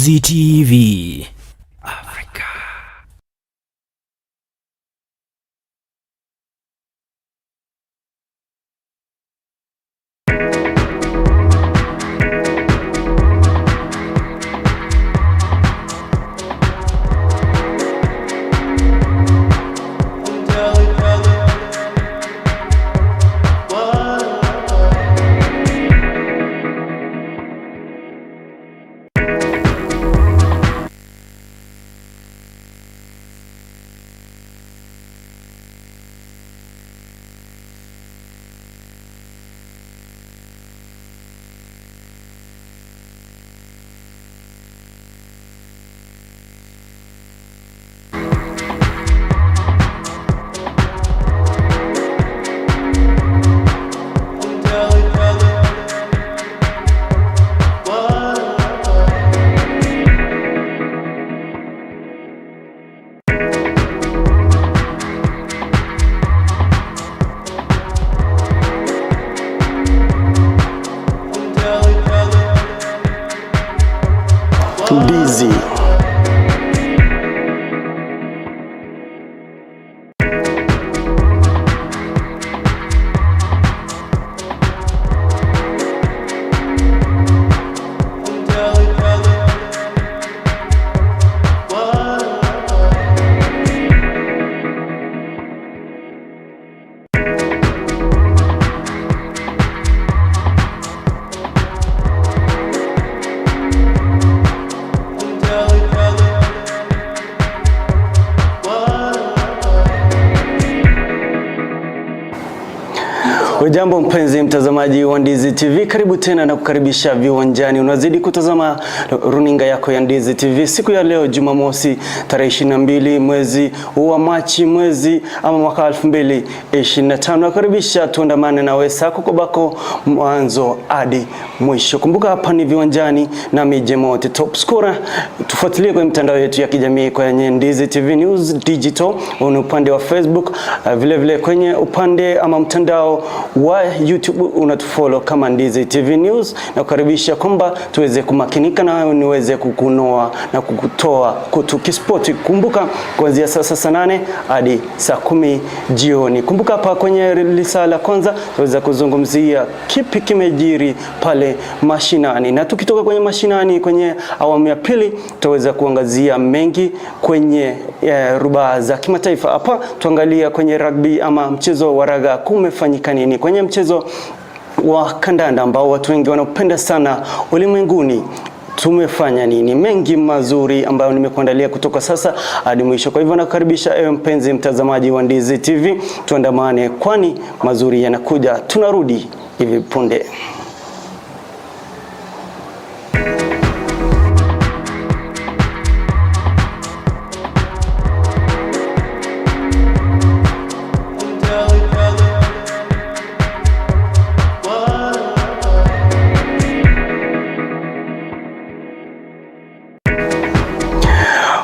Ndizi TV Africa. Ndizi. Hujambo mpenzi mtazamaji wa Ndizi TV, karibu tena na kukaribisha viwanjani. Unazidi kutazama runinga yako ya Ndizi TV siku ya leo Jumamosi tarehe 22 mwezi wa Machi mwezi ama mwaka 2025. Nakaribisha tuandamane nawe sako kwa bako mwanzo hadi mwisho. Kumbuka hapa ni viwanjani na Jemote top scorer. Tufuatilie kwenye mitandao yetu ya kijamii kwenye Ndizi TV News Digital, ni upande wa Facebook, vile vile kwenye upande ama mtandao wa YouTube unatufollow kama Ndizi TV News, na kukaribisha kwamba tuweze kumakinika na niweze kukunoa na kukutoa kutu kispoti. Kumbuka kuanzia sasa saa 8 hadi saa 10 jioni. Kumbuka hapa kwenye lisaa la kwanza tuweza kuzungumzia kipi kimejiri pale mashinani, na tukitoka kwenye mashinani kwenye awamu ya pili tutaweza kuangazia mengi kwenye rubaa za kimataifa. Hapa tuangalia kwenye rugby ama mchezo wa raga kumefanyika nini kwenye mchezo wa kandanda ambao watu wengi wanaopenda sana ulimwenguni tumefanya nini? Mengi mazuri ambayo nimekuandalia kutoka sasa hadi mwisho. Kwa hivyo nakukaribisha ewe mpenzi mtazamaji wa Ndizi TV, tuandamane, kwani mazuri yanakuja. Tunarudi hivi punde.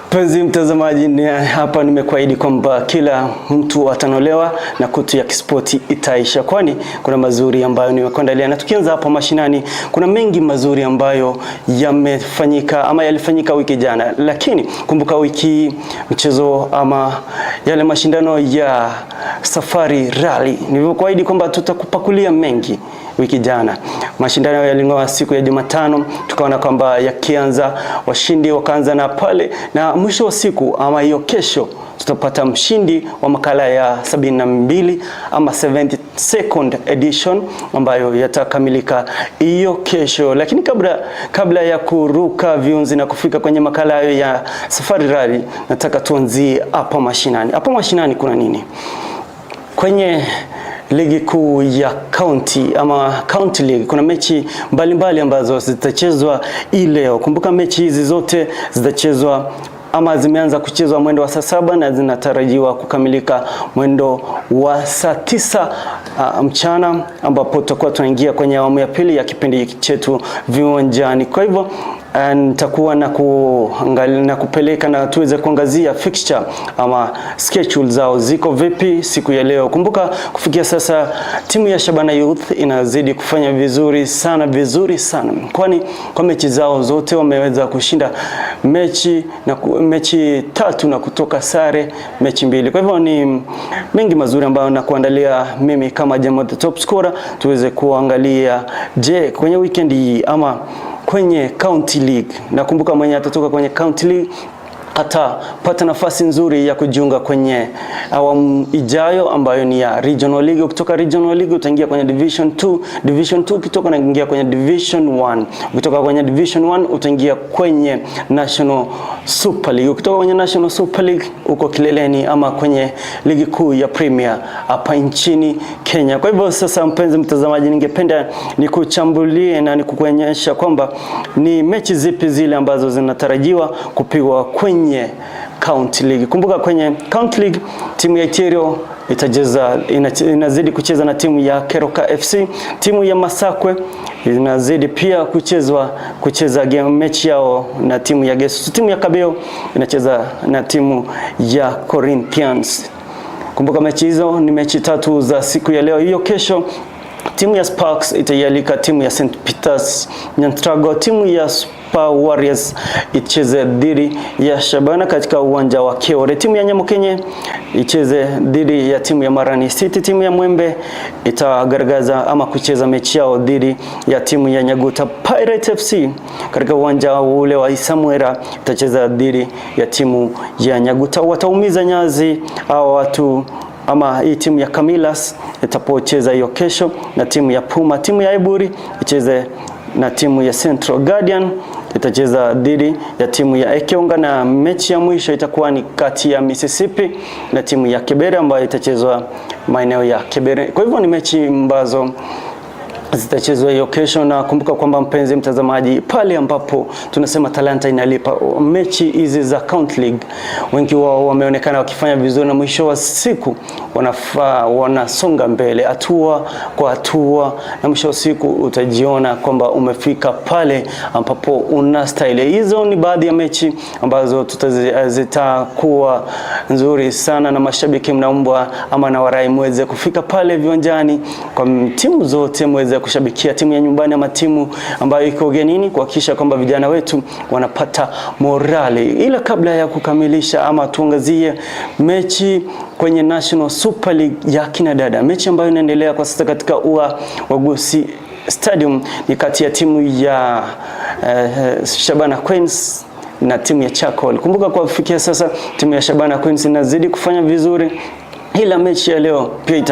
Mpenzi mtazamaji, ni hapa nimekuahidi kwamba kila mtu atanolewa na kutu ya kispoti itaisha, kwani kuna mazuri ambayo nimekuandalia. Na tukianza hapa mashinani, kuna mengi mazuri ambayo yamefanyika ama yalifanyika wiki jana, lakini kumbuka wiki mchezo ama yale mashindano ya Safari Rally, nilivyokuahidi kwamba tutakupakulia mengi wiki jana. Mashindano yaling'oa siku ya Jumatano, tukaona kwamba yakianza washindi wakaanza na pale, na mwisho wa siku ama hiyo kesho tutapata mshindi wa makala ya 72 ama 72nd edition ambayo yatakamilika hiyo kesho. Lakini kabla ya kuruka viunzi na kufika kwenye makala hayo ya Safari Rally, nataka tuanzie hapa mashinani. Hapa mashinani kuna nini? Kwenye ligi kuu ya county ama county league kuna mechi mbalimbali ambazo zitachezwa hii leo. Kumbuka mechi hizi zote zitachezwa ama zimeanza kuchezwa mwendo wa saa 7 na zinatarajiwa kukamilika mwendo wa saa 9 mchana, ambapo tutakuwa tunaingia kwenye awamu ya pili ya kipindi chetu Viwanjani. Kwa hivyo Nitakuwa na kuangalia na kupeleka na tuweze kuangazia fixture ama schedule zao ziko vipi siku ya leo. Kumbuka kufikia sasa timu ya Shabana Youth inazidi kufanya vizuri sana, vizuri sana, kwani kwa mechi zao zote wameweza kushinda mechi tatu na kutoka sare mechi mbili. Kwa hivyo ni mengi mazuri ambayo nakuandalia mimi kama Jemo the top scorer, tuweze kuangalia, je, kwenye weekend hii ama kwenye County League. Nakumbuka mwenye atatoka kwenye County League atapata nafasi nzuri ya kujiunga kwenye awamu ijayo ambayo ni ya Regional League. Ukitoka Regional League utaingia kwenye Division 2, Division 2 ukitoka unaingia kwenye Division 1, ukitoka kwenye Division 1 utaingia kwenye National Super League, ukitoka kwenye National Super League uko kileleni ama kwenye ligi kuu ya Premier hapa nchini Kenya. Kwa hivyo sasa, mpenzi mtazamaji, ningependa nikuchambulie na nikukuonyesha kwamba ni mechi zipi zile ambazo zinatarajiwa kupigwa kwenye County League. Kumbuka kwenye County League timu ya Iterio itacheza inazidi kucheza na timu ya Keroka FC. Timu ya Masakwe inazidi pia kucheza game mechi yao na timu ya Gesu. Timu ya Kabeo inacheza na timu ya Corinthians. Kumbuka mechi hizo ni mechi tatu za siku ya leo. Hiyo kesho timu ya Sparks itaialika timu ya St Peters Nyantrago. Timu ya Super Warriors icheze dhidi ya Shabana katika uwanja wa Keore. Timu ya Nyamukenye icheze dhidi ya timu ya Marani City. Timu ya Mwembe itagaragaza ama kucheza mechi yao dhidi ya timu ya Nyaguta Pirate FC katika uwanja ule wa Isamwera, itacheza dhidi ya timu ya Nyaguta. Wataumiza nyazi hao watu ama hii timu ya Camilas itapocheza hiyo kesho na timu ya Puma. Timu ya Iburi icheze na timu ya Central Guardian itacheza dhidi ya timu ya Ekeonga, na mechi ya mwisho itakuwa ni kati ya Mississippi na timu ya Kebere ambayo itachezwa maeneo ya Kebere. Kwa hivyo ni mechi ambazo zitachezwa hiyo kesho, na kumbuka kwamba mpenzi mtazamaji, pale ambapo tunasema talanta inalipa, mechi hizi za County League wengi wao wameonekana wakifanya vizuri, na mwisho wa siku wanafaa wanasonga mbele hatua kwa hatua, na mwisho wa siku utajiona kwamba umefika pale ambapo unastahili. Hizo ni baadhi ya mechi ambazo zitakuwa nzuri sana, na mashabiki mnaombwa ama na warai muweze kufika pale viwanjani kwa timu zote muweze kushabikia timu ya nyumbani ama timu ambayo iko ugenini, kuhakikisha kwamba vijana wetu wanapata morali. Ila kabla ya kukamilisha ama tuangazie mechi kwenye National Super League ya kina dada, mechi ambayo inaendelea kwa sasa katika ua wa Gusii Stadium ni kati ya timu ya Shabana Queens na timu ya Charcoal. Kumbuka kwa kufikia sasa timu ya Shabana Queens inazidi kufanya vizuri, ila mechi ya leo pia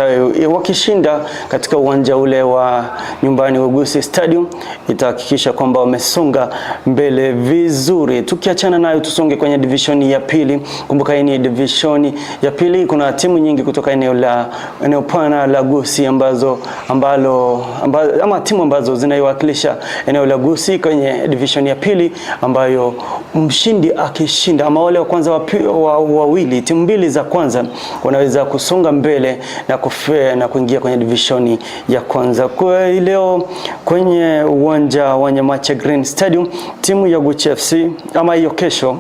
wakishinda katika uwanja ule wa nyumbani wa Gusii Stadium itahakikisha kwamba wamesonga mbele vizuri. Tukiachana nayo, tusonge kwenye divishoni ya pili. Kumbuka hii ni divishoni ya pili, kuna timu nyingi kutoka eneo pana la Gusii ambazo ambalo ambazo, ama timu ambazo zinaiwakilisha eneo la Gusii kwenye divishoni ya pili, ambayo mshindi akishinda ama wale wa kwanza wawili, timu mbili za kwanza wanaweza kusonga mbele na kuingia kwenye divishoni ya kwanza. Kwa leo kwenye uwanja wa Nyamache Green Stadium timu ya Guchi FC ama hiyo kesho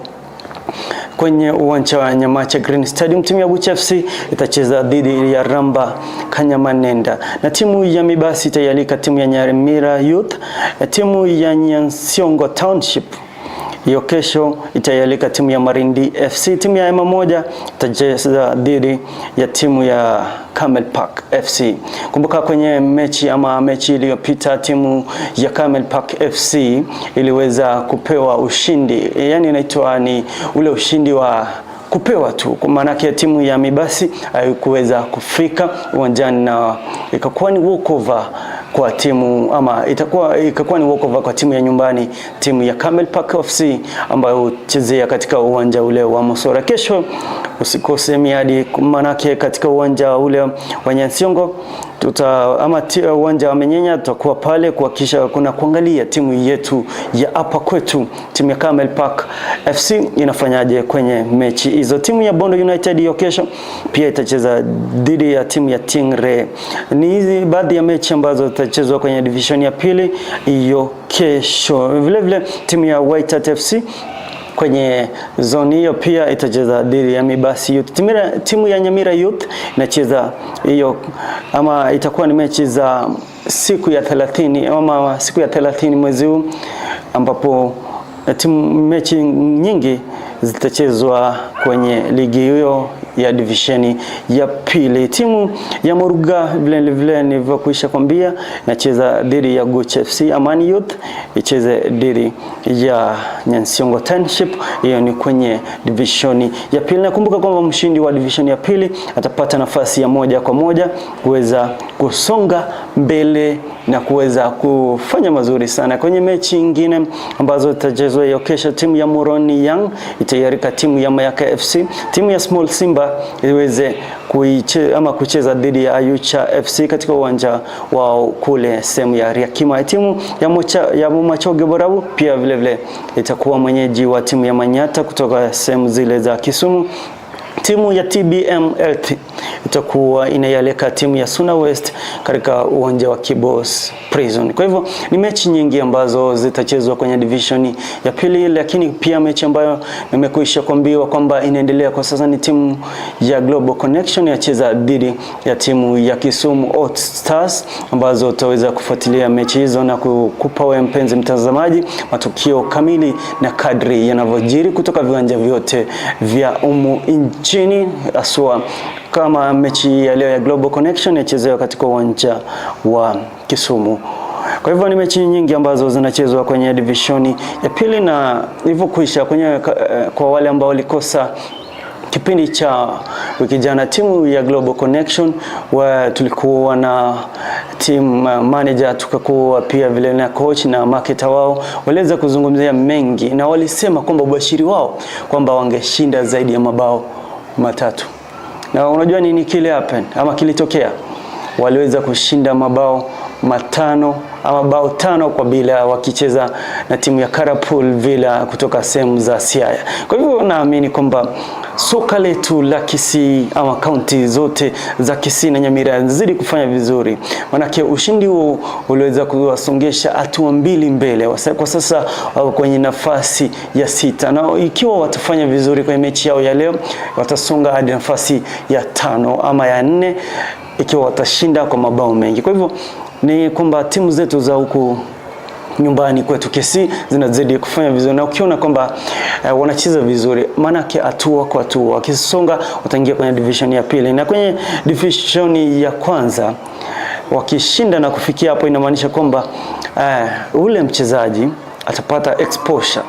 kwenye uwanja wa Nyamache Green Stadium timu ya Guchi FC itacheza dhidi ya Ramba Kanyamanenda, na timu ya Mibasi itaialika timu ya Nyamira Youth, timu ya Nyansiongo Township hiyo kesho itaialika timu ya Marindi FC. Timu ya Ema moja itacheza dhidi ya timu ya Camel Park FC. Kumbuka kwenye mechi ama mechi iliyopita timu ya Camel Park FC iliweza kupewa ushindi, yani inaitwa ni ule ushindi wa kupewa tu, kwa maana yake timu ya Mibasi haikuweza kufika uwanjani na ikakuwa ni walkover kwa timu ama ikakuwa ni walkover kwa timu ya nyumbani, timu ya Camel Park FC ambayo huchezea katika uwanja ule wa Mosora. Kesho Usikose miadi, manake katika uwanja ule wa Nyansiongo tuta ama uwanja wa Menyenya tutakuwa pale kuhakikisha kuna kuangalia timu yetu ya hapa kwetu, timu ya Camel Park FC inafanyaje kwenye mechi hizo. Timu ya Bondo United hiyo kesho pia itacheza dhidi ya timu ya Tingre. Ni hizi baadhi ya mechi ambazo zitachezwa kwenye division ya pili hiyo kesho. Vile vile timu ya White Hat FC kwenye zoni hiyo pia itacheza dhidi ya Mibasi Youth. Timu ya Nyamira Youth inacheza hiyo ama itakuwa ni mechi za siku ya 30 ama siku ya 30 mwezi huu, ambapo timu mechi nyingi zitachezwa kwenye ligi hiyo ya divisheni ya pili. Timu ya Moruga vile vile nilivyokuisha kwambia inacheza dhidi ya Guch FC. Amani Youth icheze dhidi ya Nyansiongo Township, hiyo ni kwenye divisheni ya pili. Nakumbuka kwamba mshindi wa divisheni ya pili atapata nafasi ya moja kwa moja kuweza kusonga mbele na kuweza kufanya mazuri sana kwenye mechi nyingine ambazo zitachezwa hiyo kesho. Timu ya Moroni Young itaiarika timu ya Mayaka FC, timu ya Small Simba iweze ama kucheza dhidi ya Ayucha FC katika uwanja wao kule sehemu ya Riakima. Timu ya Mumachoge Borabu pia vile vile itakuwa mwenyeji wa timu ya Manyata kutoka sehemu zile za Kisumu. Timu ya TBM Health itakuwa inaialika timu ya Suna West katika uwanja wa Kibos Prison. Kwa hivyo ni mechi nyingi ambazo zitachezwa kwenye division ya pili, lakini pia mechi ambayo nimekwisha kuambiwa kwamba inaendelea kwa sasa ni timu ya Global Connection yacheza dhidi ya timu ya Kisumu All Stars, ambazo utaweza kufuatilia mechi hizo na kukupa wewe mpenzi mtazamaji matukio kamili na kadri yanavyojiri kutoka viwanja vyote vya umu nchini, haswa kama mechi ya leo ya Global Connection yachezewa katika uwanja wa Kisumu. Kwa hivyo ni mechi nyingi ambazo zinachezwa kwenye divishoni ya pili, na hivyo kuisha kwenye kwa wale ambao walikosa kipindi cha wiki jana, timu ya Global Connection wa tulikuwa na team manager, tukakuwa pia vile na coach na marketer wao, waliweza kuzungumzia mengi na walisema kwamba ubashiri wao kwamba wangeshinda zaidi ya mabao 3. Na unajua nini kile happen ama kilitokea? Waliweza kushinda mabao 5 ama bao 5-0 wakicheza na timu ya Karapul Villa kutoka sehemu za Siaya. Kwa hivyo naamini kwamba soka letu la Kisii ama kaunti zote za Kisii na Nyamira zidi kufanya vizuri, manake ushindi huo uliweza kuwasongesha hatua 2 mbele. Kwa sasa wako kwenye nafasi ya 6, na ikiwa watafanya vizuri kwenye mechi yao ya leo watasonga hadi nafasi ya 5 ama ya 4 ikiwa watashinda kwa mabao mengi. Kwa hivyo ni kwamba timu zetu za huku nyumbani kwetu Kisii zinazidi kufanya vizuri, na ukiona kwamba wanacheza vizuri, maanake hatua kwa hatua wakisonga wataingia kwenye division ya pili, na kwenye division ya kwanza wakishinda na kufikia hapo, inamaanisha kwamba ule mchezaji atapata exposure.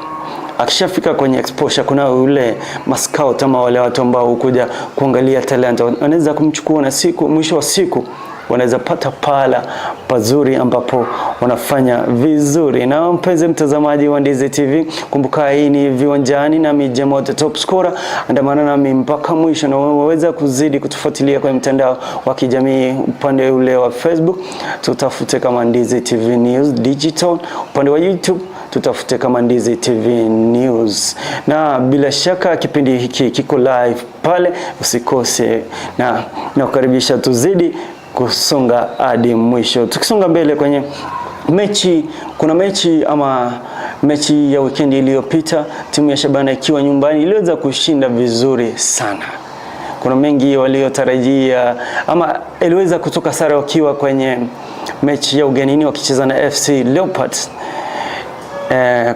Akishafika kwenye exposure, kuna ule mascout ama wale watu ambao hukuja kuangalia talanta, wanaweza kumchukua na siku mwisho wa siku wanaweza pata pala pazuri ambapo wanafanya vizuri. Na mpenzi mtazamaji wa Ndizi TV, kumbuka hii ni Viwanjani na Jemo the top scorer. Andamana nami mpaka mwisho, na waweza kuzidi kutufuatilia kwenye mtandao wa kijamii, upande ule wa Facebook tutafute kama Ndizi TV News Digital, upande wa YouTube tutafute kama Ndizi TV News. Na bila shaka kipindi hiki kiko live pale, usikose, na nakukaribisha tuzidi kusonga hadi mwisho. Tukisonga mbele kwenye mechi, kuna mechi ama mechi ya weekend iliyopita, timu ya Shabana ikiwa nyumbani iliweza kushinda vizuri sana. Kuna mengi waliotarajia ama iliweza kutoka sare wakiwa kwenye mechi ya ugenini wakicheza na FC Leopards.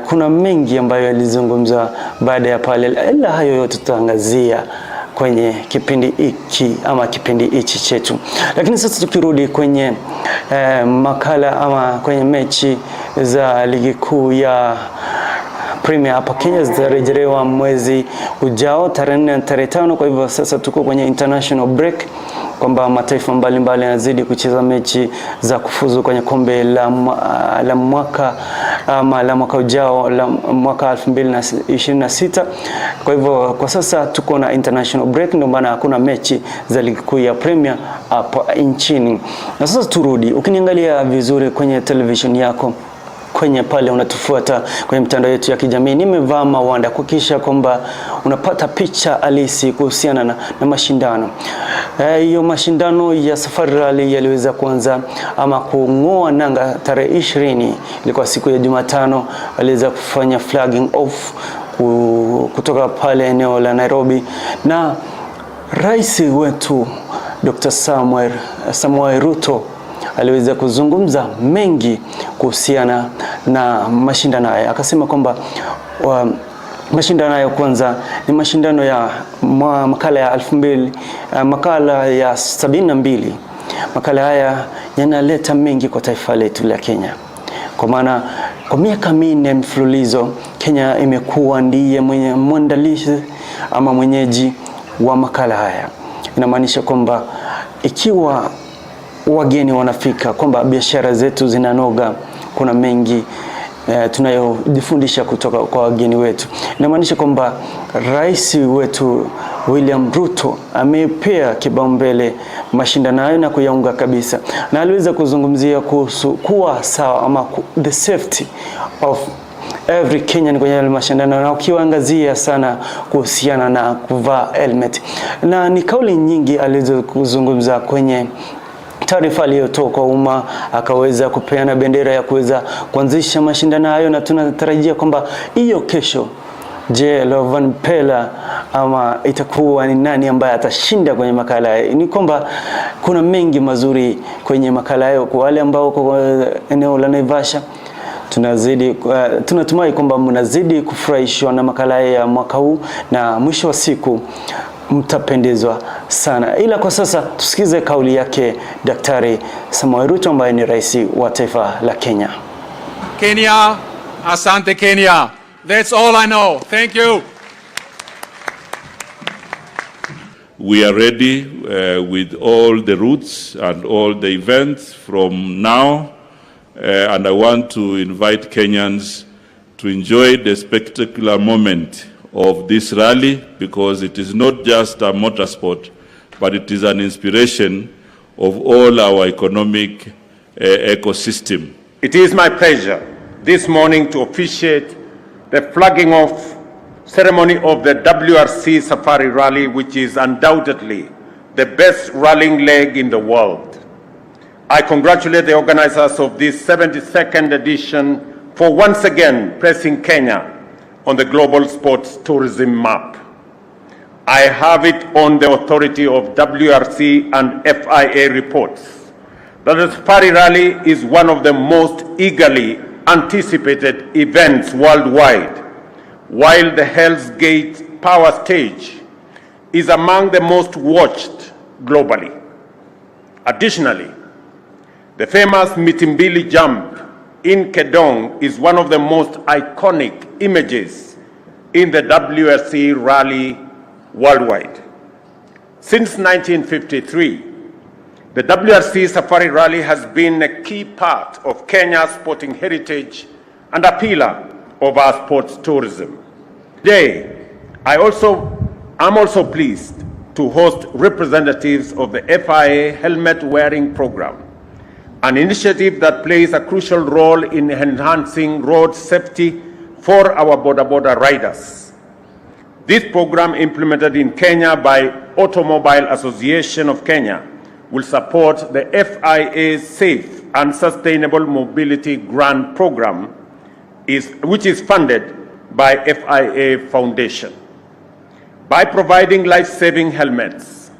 Kuna mengi ambayo yalizungumzwa baada ya pale, ila hayo yote tutaangazia kwenye kipindi hiki ama kipindi hichi chetu. Lakini sasa tukirudi kwenye makala ama kwenye mechi za ligi kuu ya Premier hapa Kenya zitarejelewa mwezi ujao tarehe 4 na tarehe 5. Kwa hivyo sasa tuko kwenye international break, kwamba mataifa mbalimbali yanazidi kucheza mechi za kufuzu kwenye kombe la mwaka ama la mwaka ujao la mwaka 2026. Kwa hivyo kwa sasa tuko na international break, ndio maana hakuna mechi za ligi kuu ya Premier hapa nchini. Na sasa turudi, ukiniangalia vizuri kwenye television yako kwenye pale unatufuata kwenye mitandao yetu ya kijamii, nimevaa mawanda kuhakikisha kwamba unapata picha halisi kuhusiana na mashindano hiyo. Mashindano ya Safari Rally yaliweza kuanza ama kung'oa nanga tarehe 20, ilikuwa siku ya Jumatano, waliweza kufanya flagging off kutoka pale eneo la Nairobi, na rais wetu Dr. Samuel Ruto aliweza kuzungumza mengi kuhusiana na mashindano haya. Akasema kwamba mashindano hayo kwanza ni mashindano ya makala ya 2000, makala ya 72. Makala haya yanaleta mengi kwa taifa letu la Kenya, kwa maana kwa miaka 4 mfululizo Kenya imekuwa ndiye mwenye mwandalizi ama mwenyeji wa makala haya. Inamaanisha kwamba ikiwa wageni wanafika, kwamba biashara zetu zinanoga, kuna mengi tunayojifundisha kutoka kwa wageni wetu. Inamaanisha kwamba rais wetu William Ruto amepea kipaumbele mashindano hayo na kuyaunga kabisa, na aliweza kuzungumzia kuhusu kuwa sawa ama the safety of every Kenyan kwenye yale mashindano, na ukiwaangazia sana kuhusiana na kuvaa helmet, na ni kauli nyingi alizozungumza kwenye taarifa aliyotoa kwa umma, akaweza kupeana bendera ya kuweza kuanzisha mashindano hayo, na tunatarajia kwamba hiyo kesho, je, Rovanpera ama itakuwa ni nani ambaye atashinda kwenye makala hayo? Ni kwamba kuna mengi mazuri kwenye makala hayo. Kwa wale ambao kwa eneo la Naivasha, tunatumai kwamba mnazidi kufurahishwa na makala ya mwaka huu na mwisho wa siku mtapendezwa sana. Ila kwa sasa tusikize kauli yake Daktari Samoei Ruto ambaye ni rais wa taifa la Kenya. Kenya, asante Kenya. That's all I know. Thank you. We are ready with all the routes and all the events from now, and I want to invite Kenyans to enjoy the spectacular moment of this rally, because it is not just a motorsport, but it is an inspiration of all our economic ecosystem. It is my pleasure this morning to officiate the flagging off ceremony of the WRC Safari Rally, which is undoubtedly the best rallying leg in the world. I congratulate the organizers of this 72nd edition for once again placing Kenya on the global sports tourism map. I have it on the authority of WRC and FIA reports that the Safari Rally is one of the most eagerly anticipated events worldwide, while the Hell's Gate Power Stage is among the most watched globally. Additionally, the famous Mitimbili jump in Kedong is one of the most iconic images in the WRC rally worldwide. Since 1953, the WRC Safari Rally has been a key part of Kenya's sporting heritage and a pillar of our sports tourism. Today, I'm also pleased to host representatives of the FIA helmet wearing program, an initiative that plays a crucial role in enhancing road safety for our boda boda riders. This program, implemented in Kenya by Automobile Association of Kenya, will support the FIA's Safe and Sustainable Mobility Grant Program, which is funded by FIA Foundation. By providing life-saving helmets,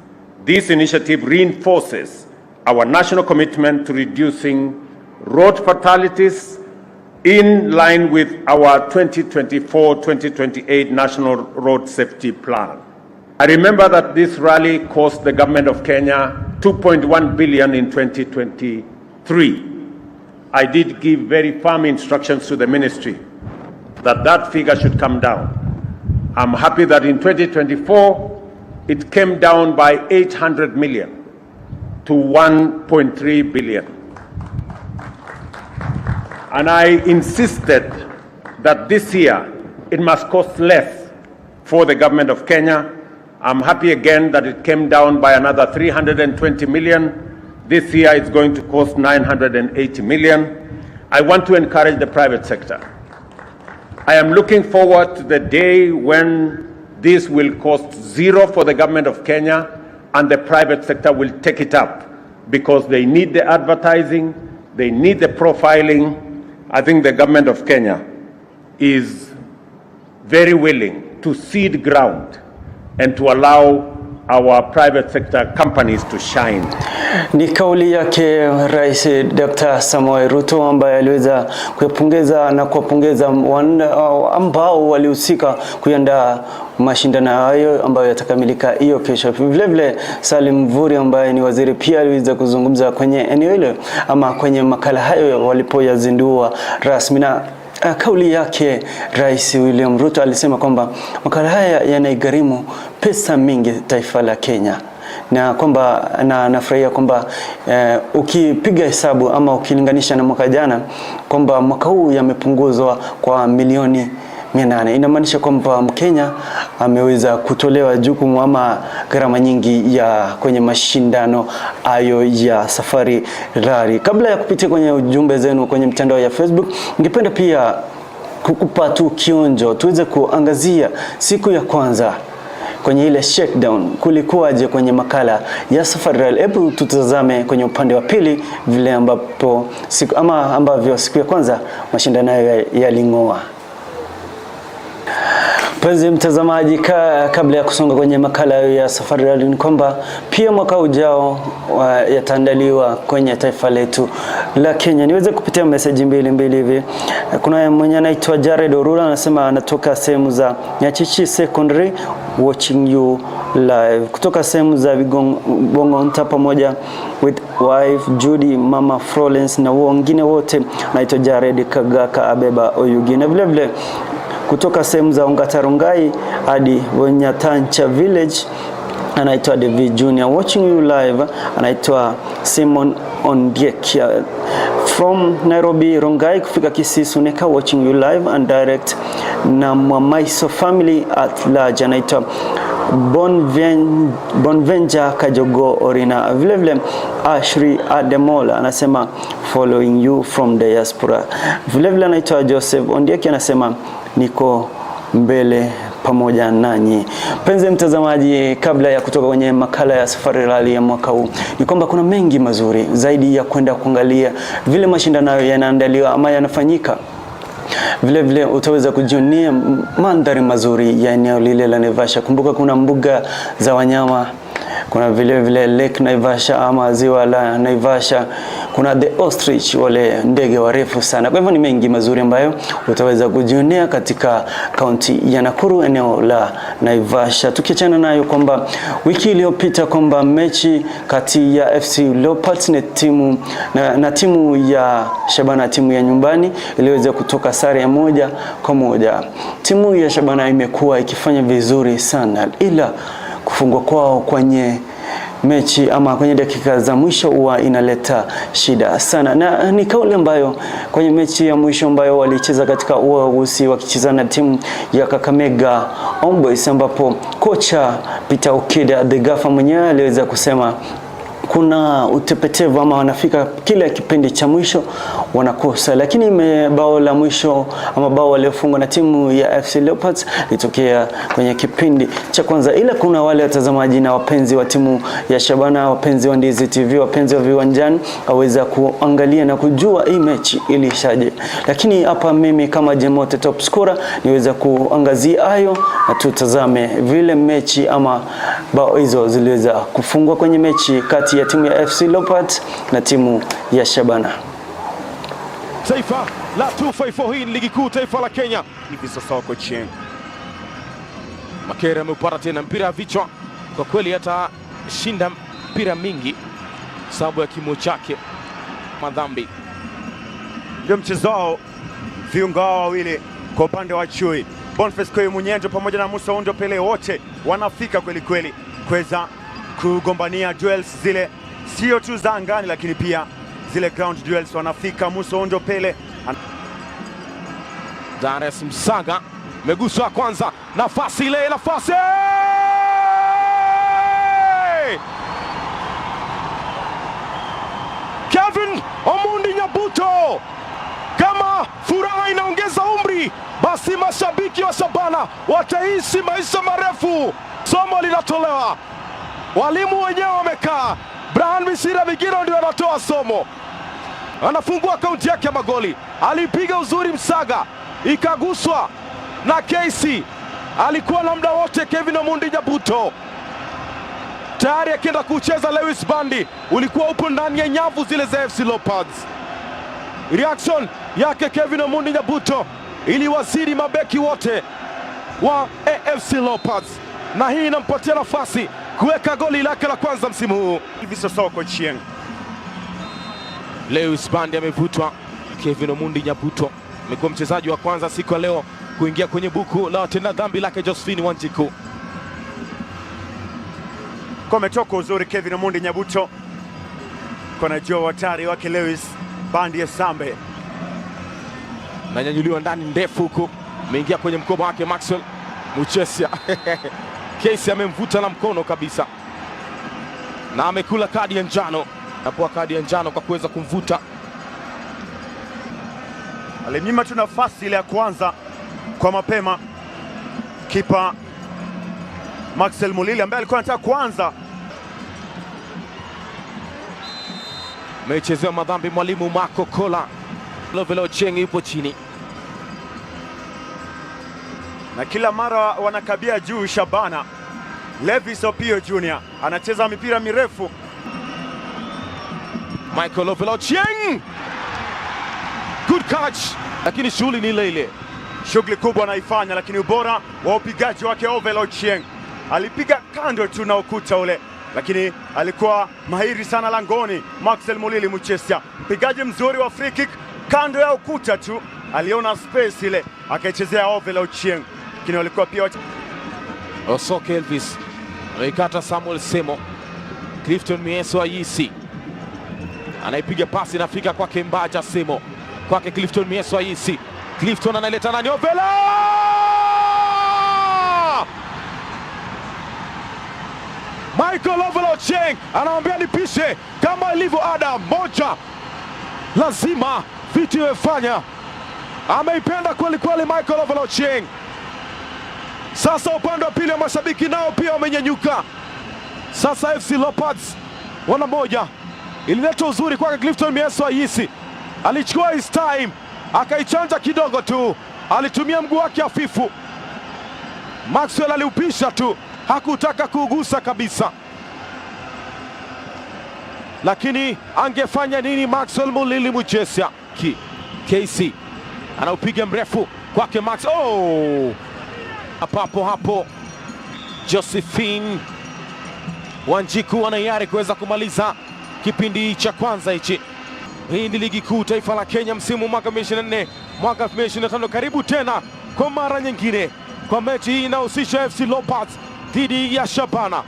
this initiative reinforces our national commitment to reducing road fatalities in line with our 2024-2028 National Road Safety Plan. I remember that this rally cost the government of Kenya 2.1 billion in 2023. I did give very firm instructions to the ministry that that figure should come down. I'm happy that in 2024, it came down by 800 million to 1.3 billion. And I insisted that this year it must cost less for the government of Kenya. I'm happy again that it came down by another 320 million. This year it's going to cost 980 million. I want to encourage the private sector. I am looking forward to the day when this will cost zero for the government of Kenya and the private sector will take it up because they need the advertising, they need the profiling. I think the government of Kenya is very willing to cede ground and to allow our private sector companies to shine. Ni kauli yake Rais Dr. Samoei Ruto ambaye aliweza kuyapongeza na kuwapongeza ambao walihusika kuiandaa mashindano hayo ambayo yatakamilika hiyo kesho. Vile vile Salim Mvurya ambaye ni waziri pia aliweza kuzungumza kwenye eneo hilo ama kwenye makala hayo walipoyazindua rasmi na kauli yake Rais William Ruto alisema kwamba makala haya yanaigharimu pesa mingi taifa la Kenya na kwamba na nafurahia kwamba ukipiga hesabu ama ukilinganisha na mwaka jana kwamba mwaka huu yamepunguzwa kwa milioni 800. Inamaanisha kwamba Mkenya ameweza kutolewa jukumu ama gharama nyingi ya kwenye mashindano hayo ya Safari Rally. Kabla ya kupitia kwenye ujumbe zenu kwenye mtandao ya Facebook, ningependa pia kukupa tu kionjo tuweze kuangazia siku ya kwanza kwenye ile shakedown kulikuwaje kwenye makala ya Safari Rally. Hebu tutazame kwenye upande wa pili vile ambapo siku, ama ambavyo siku ya kwanza mashindano hayo yaling'oa. Mpenzi mtazamaji, kabla ya kusonga kwenye makala ya Safari Rally ni kwamba pia mwaka ujao yataandaliwa kwenye taifa letu la Kenya. Niweze kupitia message mbili mbili hivi. Kuna mwenye anaitwa Jared Orura, anasema anatoka sehemu za Nyachichi Secondary, watching you live kutoka sehemu za Bongonta pamoja with wife Judy, mama Florence na wengine wote. Anaitwa Jared Kagaka Abeba Oyugi, na vile vile kutoka sehemu za Ongatarungai hadi Wenyatancha Village anaitwa David Junior, watching you live. Anaitwa Simon Ondiek from Nairobi Rongai kufika Kisii Suneka, watching you live and direct, na Mwamaiso family at large, anaitwa Bonvenja Kajogo Orina. Vile vile Ashri Ademola anasema following you from diaspora. Vile vile anaitwa Joseph Ondieki, anasema niko mbele pamoja nanyi. Mpenzi mtazamaji, kabla ya kutoka kwenye makala ya Safari Rally ya mwaka huu, ni kwamba kuna mengi mazuri zaidi ya kwenda kuangalia vile mashindano yanaandaliwa ama yanafanyika. Vile vile utaweza kujionia mandhari mazuri ya eneo lile la Naivasha. Kumbuka kuna mbuga za wanyama, kuna vile vile Lake Naivasha ama ziwa la Naivasha, kuna the ostrich, wale ndege warefu sana. Kwa hivyo ni mengi mazuri ambayo utaweza kujionea katika kaunti ya Nakuru, eneo la Naivasha. Tukiachana nayo kwamba wiki iliyopita kwamba mechi kati ya FC Leopards na timu ya Shabana, timu ya nyumbani, iliweza kutoka sare ya 1-1. Timu ya Shabana imekuwa ikifanya vizuri sana, ila kufungwa kwao kwenye mechi ama kwenye dakika za mwisho huwa inaleta shida sana, na ni kauli ambayo kwenye mechi ya mwisho ambayo walicheza katika ua Gusii wakicheza na timu ya Kakamega Homeboys, ambapo kocha Peter Okida the Gaffer mwenyewe aliweza kusema kuna utepetevu ama wanafika kila kipindi cha mwisho wanakosa, lakini bao la mwisho ama bao waliofungwa na timu ya FC Leopards litokea kwenye kipindi cha kwanza. Ila kuna wale watazamaji na wapenzi wa timu ya Shabana, wapenzi wa Ndizi TV, wapenzi wa Viwanjani waweza kuangalia na kujua hii mechi ilishaje, lakini hapa mimi kama Jemote top scorer niweza kuangazia hayo na tutazame vile mechi ama bao hizo ziliweza kufungwa kwenye mechi kati ya timu ya FC Leopards na timu ya Shabana. Taifa la 254, hii ni ligi kuu taifa la Kenya. Hivi sasa wako chini. Makere ameupata tena mpira wa vichwa, kwa kweli hata shinda mpira mingi sababu ya kimo chake. Madhambi Ndio mchezo wao, viungo hao wawili. Kwa upande wa Chui, Boniface Koi Munyendo pamoja na Musa Undo Pele wote wanafika kweli kweli kuweza kugombania duels zile, sio tu za angani, lakini pia zile ground duels wanafika. Musa Undo Pele. Darius Msaga meguswa kwanza, nafasi ile, nafasi Kevin Omondi Nyabuto. Kama furaha inaongeza umri, basi mashabiki wa Shabana wataishi maisha marefu. Somo linatolewa, walimu wenyewe wamekaa. Brian Misira Migiro ndio anatoa somo, anafungua akaunti yake ya magoli. Alipiga uzuri Msaga, ikaguswa na KC, alikuwa na muda wote. Kevin Omondi Nyabuto tayari akienda kucheza. Lewis Bandi ulikuwa upo ndani ya nyavu zile za FC Leopards. Reaction yake Kevin Omondi Nyabuto iliwazidi mabeki wote wa AFC Leopards, na hii inampatia nafasi kuweka goli lake la kwanza msimu huu. Elvis Osoko Chieng. Lewis Bandi amevutwa. Kevin Omondi Nyabuto amekuwa mchezaji wa kwanza siku ya leo kuingia kwenye buku la watenda dhambi lake Josephine Wanjiku. Kwa ametoka uzuri Kevin Omondi Nyabuto, kwa najua hatari wake Lewis Bandi Esambe. Nanyanyuliwa ndani ndefu huku, ameingia kwenye mkoba wake Maxwell Muchesia. Kesi amemvuta na mkono kabisa na amekula kadi ya njano, napoa kadi ya njano kwa kuweza kumvuta. Alimnyima tu nafasi ile ya kwanza kwa mapema kipa Maxwell Mulili ambaye alikuwa anataka kuanza. Amechezewa madhambi mwalimu Marco Kola. Lovelo Ochieng yupo chini. Na kila mara wanakabia juu Shabana. Levis Opio Jr anacheza mipira mirefu. Michael Lovelo Ochieng, good catch, lakini shughuli ni ile ile. Shughuli kubwa anaifanya, lakini ubora wa upigaji wake Ovel Ochieng alipiga kando tu na ukuta ule, lakini alikuwa mahiri sana langoni. Maxwell Mulili Muchesia, mpigaji mzuri wa free kick, kando ya ukuta tu, aliona space ile akaichezea Ovel Ochieng, lakini walikuwa pia Osoke Elvis ameikata Samuel Semo. Clifton Mieso Ayisi anaipiga pasi, inafika kwake Mbaja Semo, kwake Clifton Mieso Ayisi. Clifton analeta nani? Ovela! Michael Ovela Ochieng anamwambia nipishe kama ilivyo ada, moja lazima vitu imefanya. Ameipenda kweli kweli Michael Ovela Ochieng. Sasa upande wa pili wa mashabiki nao pia wamenyanyuka. Sasa FC Leopards wana moja. Ilileta uzuri kwake Clifton Mieso Ayisi, alichukua his time akaichanja kidogo tu, alitumia mguu wake hafifu. Maxwell aliupisha tu, hakutaka kuugusa kabisa, lakini angefanya nini Maxwell Mulili Muchesia? KC anaupiga mrefu kwake Max. Oh! Papo hapo Josephine Wanjiku anayari kuweza kumaliza kipindi cha kwanza hichi. Hii ni ligi kuu taifa la Kenya msimu mwaka 2024 mwaka 2025. Karibu tena kwa mara nyingine kwa mechi hii inahusisha FC Leopards dhidi ya Shabana.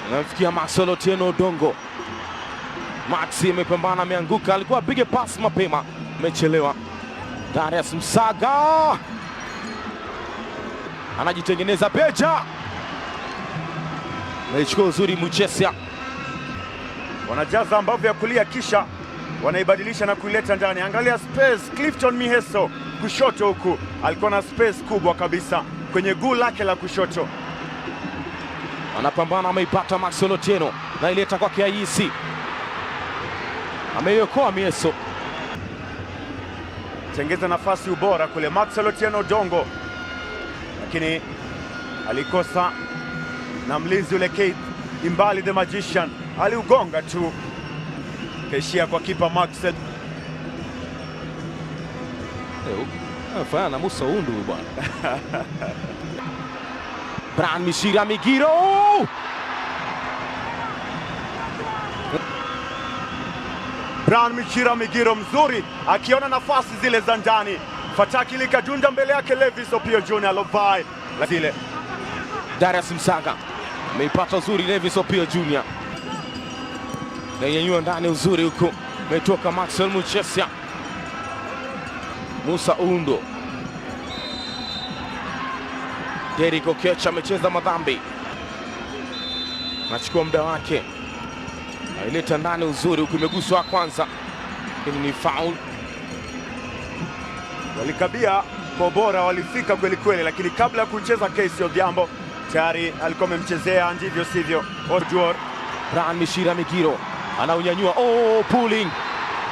Anamfikia Maxwell Otieno Odongo. Maxi amepambana, ameanguka, alikuwa apige pass mapema, amechelewa. Darius Msaga anajitengeneza pecha, ameichukua uzuri Muchesia. Wanajaza mbavu ya kulia kisha wanaibadilisha na kuileta ndani. Angalia space, Clifton Miheso kushoto huku alikuwa na space kubwa kabisa kwenye guu lake la kushoto. Anapambana, ameipata Maxwell Otieno na ileta kwake Ayisi, ameiokoa Mieso. Tengeza nafasi ubora kule Maxwell Otieno Dongo, lakini alikosa na mlinzi ule Keith Imbali the Magician aliugonga tu, kaishia kwa kipa Maxwell. Fanana na Musa Undu huyu bwana. Brian Mishira Migiro. Brian Michira Migiro mzuri akiona nafasi zile za ndani, Fataki likadunda mbele yake Levis Opio Junior Lovai zile. Darius Msanga ameipata uzuri, Levis Opio Junior nainyanyua ndani uzuri huku, ametoka Maxwell Muchesia, Musa Undo, Derrick Oketch amecheza madhambi, anachukua muda wake, aileta ndani uzuri huku, imeguswa kwanza, lakini ni foul. Walikabia kwa ubora, walifika kweli kweli, lakini kabla ya kucheza Casey Odhiambo tayari alikuwa amemchezea ndivyo sivyo Oduor. Brian Mishira Migiro anaunyanyua, oh, pulling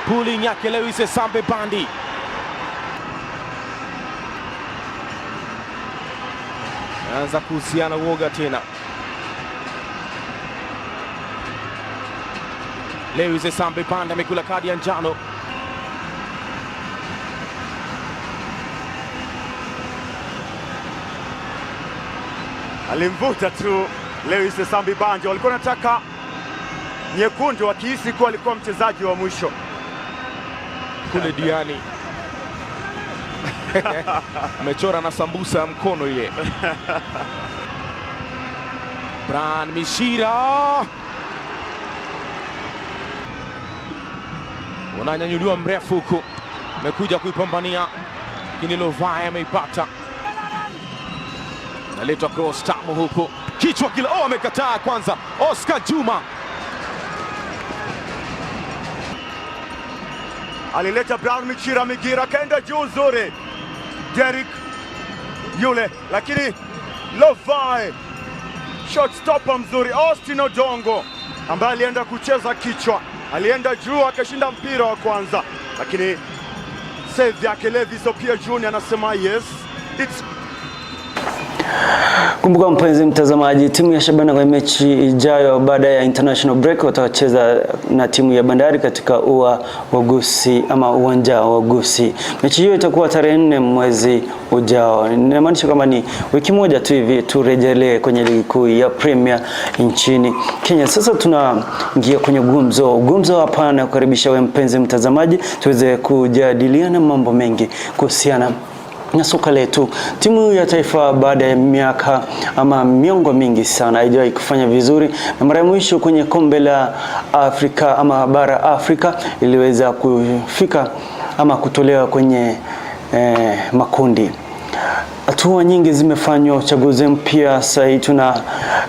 pulling yake Lewis Esambe Bandi. Anaanza kuhusiana uoga tena. Lewis Esambe Bandi amekula kadi ya njano. Alimvuta tu Lewis Esambi Bandi, walikuwa wanataka nyekundu wakihisi kuwa alikuwa mchezaji wa mwisho kule Diani amechora na sambusa ya mkono ile. Brian Mishira unanyanyuliwa mrefu huku, amekuja kuipambania, lakini Lovai ameipata, naletwa cross tamu huku, kichwa kile, oh, amekataa kwanza. Oscar Juma alileta Brown Michira Migira akaenda juu uzuri, Derrick yule, lakini Lovai shot stopper mzuri, Austin Odongo ambaye alienda kucheza kichwa, alienda juu akashinda mpira wa kwanza, lakini save yake Levis Opio Junior anasema yes it's. Kumbuka mpenzi mtazamaji, timu ya Shabana kwa mechi ijayo baada ya international break watacheza na timu ya Bandari katika ua wa Gusii ama uwanja wa Gusii. Mechi hiyo itakuwa tarehe 4 mwezi ujao. Inamaanisha kama ni wiki moja tu hivi turejelee kwenye ligi kuu ya Premier nchini Kenya. Sasa tunaingia kwenye gumzo. Gumzo hapa na kukaribisha wewe mpenzi mtazamaji tuweze kujadiliana mambo mengi kuhusiana na soka letu. Timu ya taifa baada ya miaka ama miongo mingi sana haijawahi kufanya vizuri, na mara ya mwisho kwenye kombe la Afrika ama bara Afrika iliweza kufika ama kutolewa kwenye makundi. Hatua nyingi zimefanywa, uchaguzi mpya, sasa hivi tuna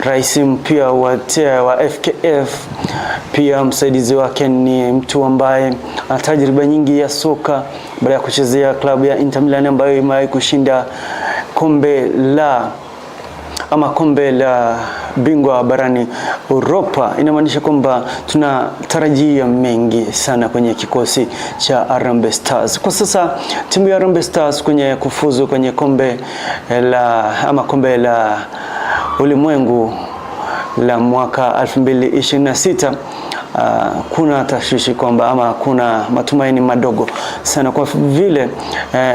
rais mpya wa FKF, pia msaidizi wake ni mtu ambaye ana tajriba nyingi ya soka baada ya kuchezea klabu ya Inter Milan ambayo imewahi kushinda kombe la bingwa barani Europa. Inamaanisha kwamba tunatarajia mengi sana kwenye kikosi cha Harambee Stars. Kwa sasa timu ya Harambee Stars kwenye kufuzu kwenye kombe la ulimwengu la mwaka 2026, kuna tashwishi kwamba ama kuna matumaini madogo sana kwa vile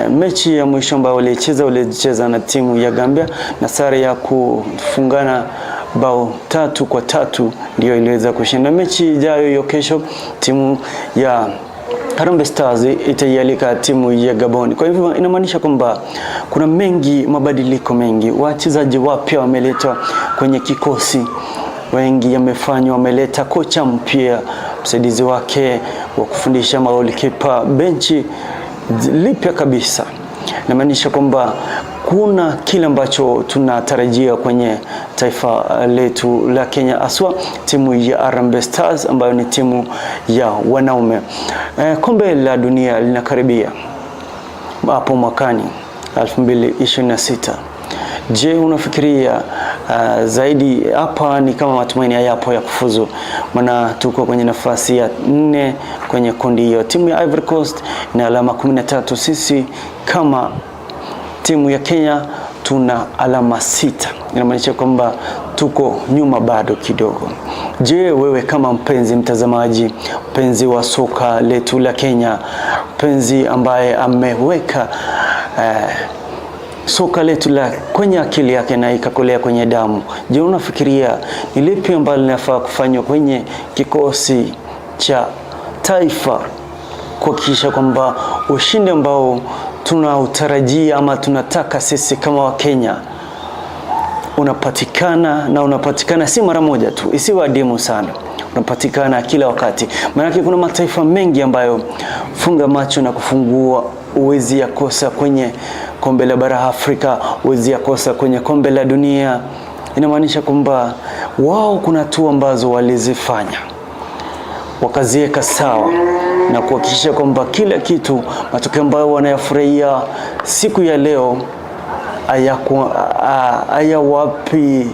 mechi ya mwisho ambayo walicheza na timu ya Gambia na sare ya kufungana bao 3-3 ndio iliweza kushinda. Mechi ijayo hiyo kesho timu ya Harambee Stars itaialika timu ya Gabon. Kwa hivyo inamaanisha kwamba kuna mengi, mabadiliko mengi, wachezaji wapya wameletwa kwenye kikosi, wengi yamefanywa, wameleta kocha mpya, msaidizi wake wa kufundisha magolikipa, benchi lipya kabisa. Inamaanisha kwamba kuna kile ambacho tunatarajia kwenye taifa letu la Kenya, haswa timu ya Harambee Stars ambayo ni timu ya wanaume. Kombe la dunia linakaribia hapo mwakani 2026. Je, unafikiria zaidi hapa ni kama matumaini hayapo ya kufuzu, maana tuko kwenye nafasi ya 4 kwenye kundi hiyo. Timu ya Ivory Coast ina alama 13, sisi kama timu ya Kenya tuna alama 6. Inamaanisha kwamba tuko nyuma bado kidogo. Je, wewe kama mpenzi mtazamaji, mpenzi wa soka letu la Kenya, mpenzi ambaye ameweka soka letu la kwenye akili yake na ikakolea kwenye damu, je, unafikiria ni lipi ambalo linafaa kufanywa kwenye kikosi cha taifa kuhakikisha kwamba ushindi ambao tunautarajia ama tunataka sisi kama Wakenya unapatikana, na unapatikana si mara moja tu, isiwe adimu sana, unapatikana kila wakati. Maanake kuna mataifa mengi ambayo funga macho na kufungua uwezi yakosa kwenye kombe la bara Afrika, uwezi yakosa kwenye kombe la dunia. Inamaanisha kwamba wao kuna hatua ambazo walizifanya wakaziweka sawa na kuhakikisha kwamba kila kitu, matokeo ambayo wanayafurahia siku ya leo hayawapi,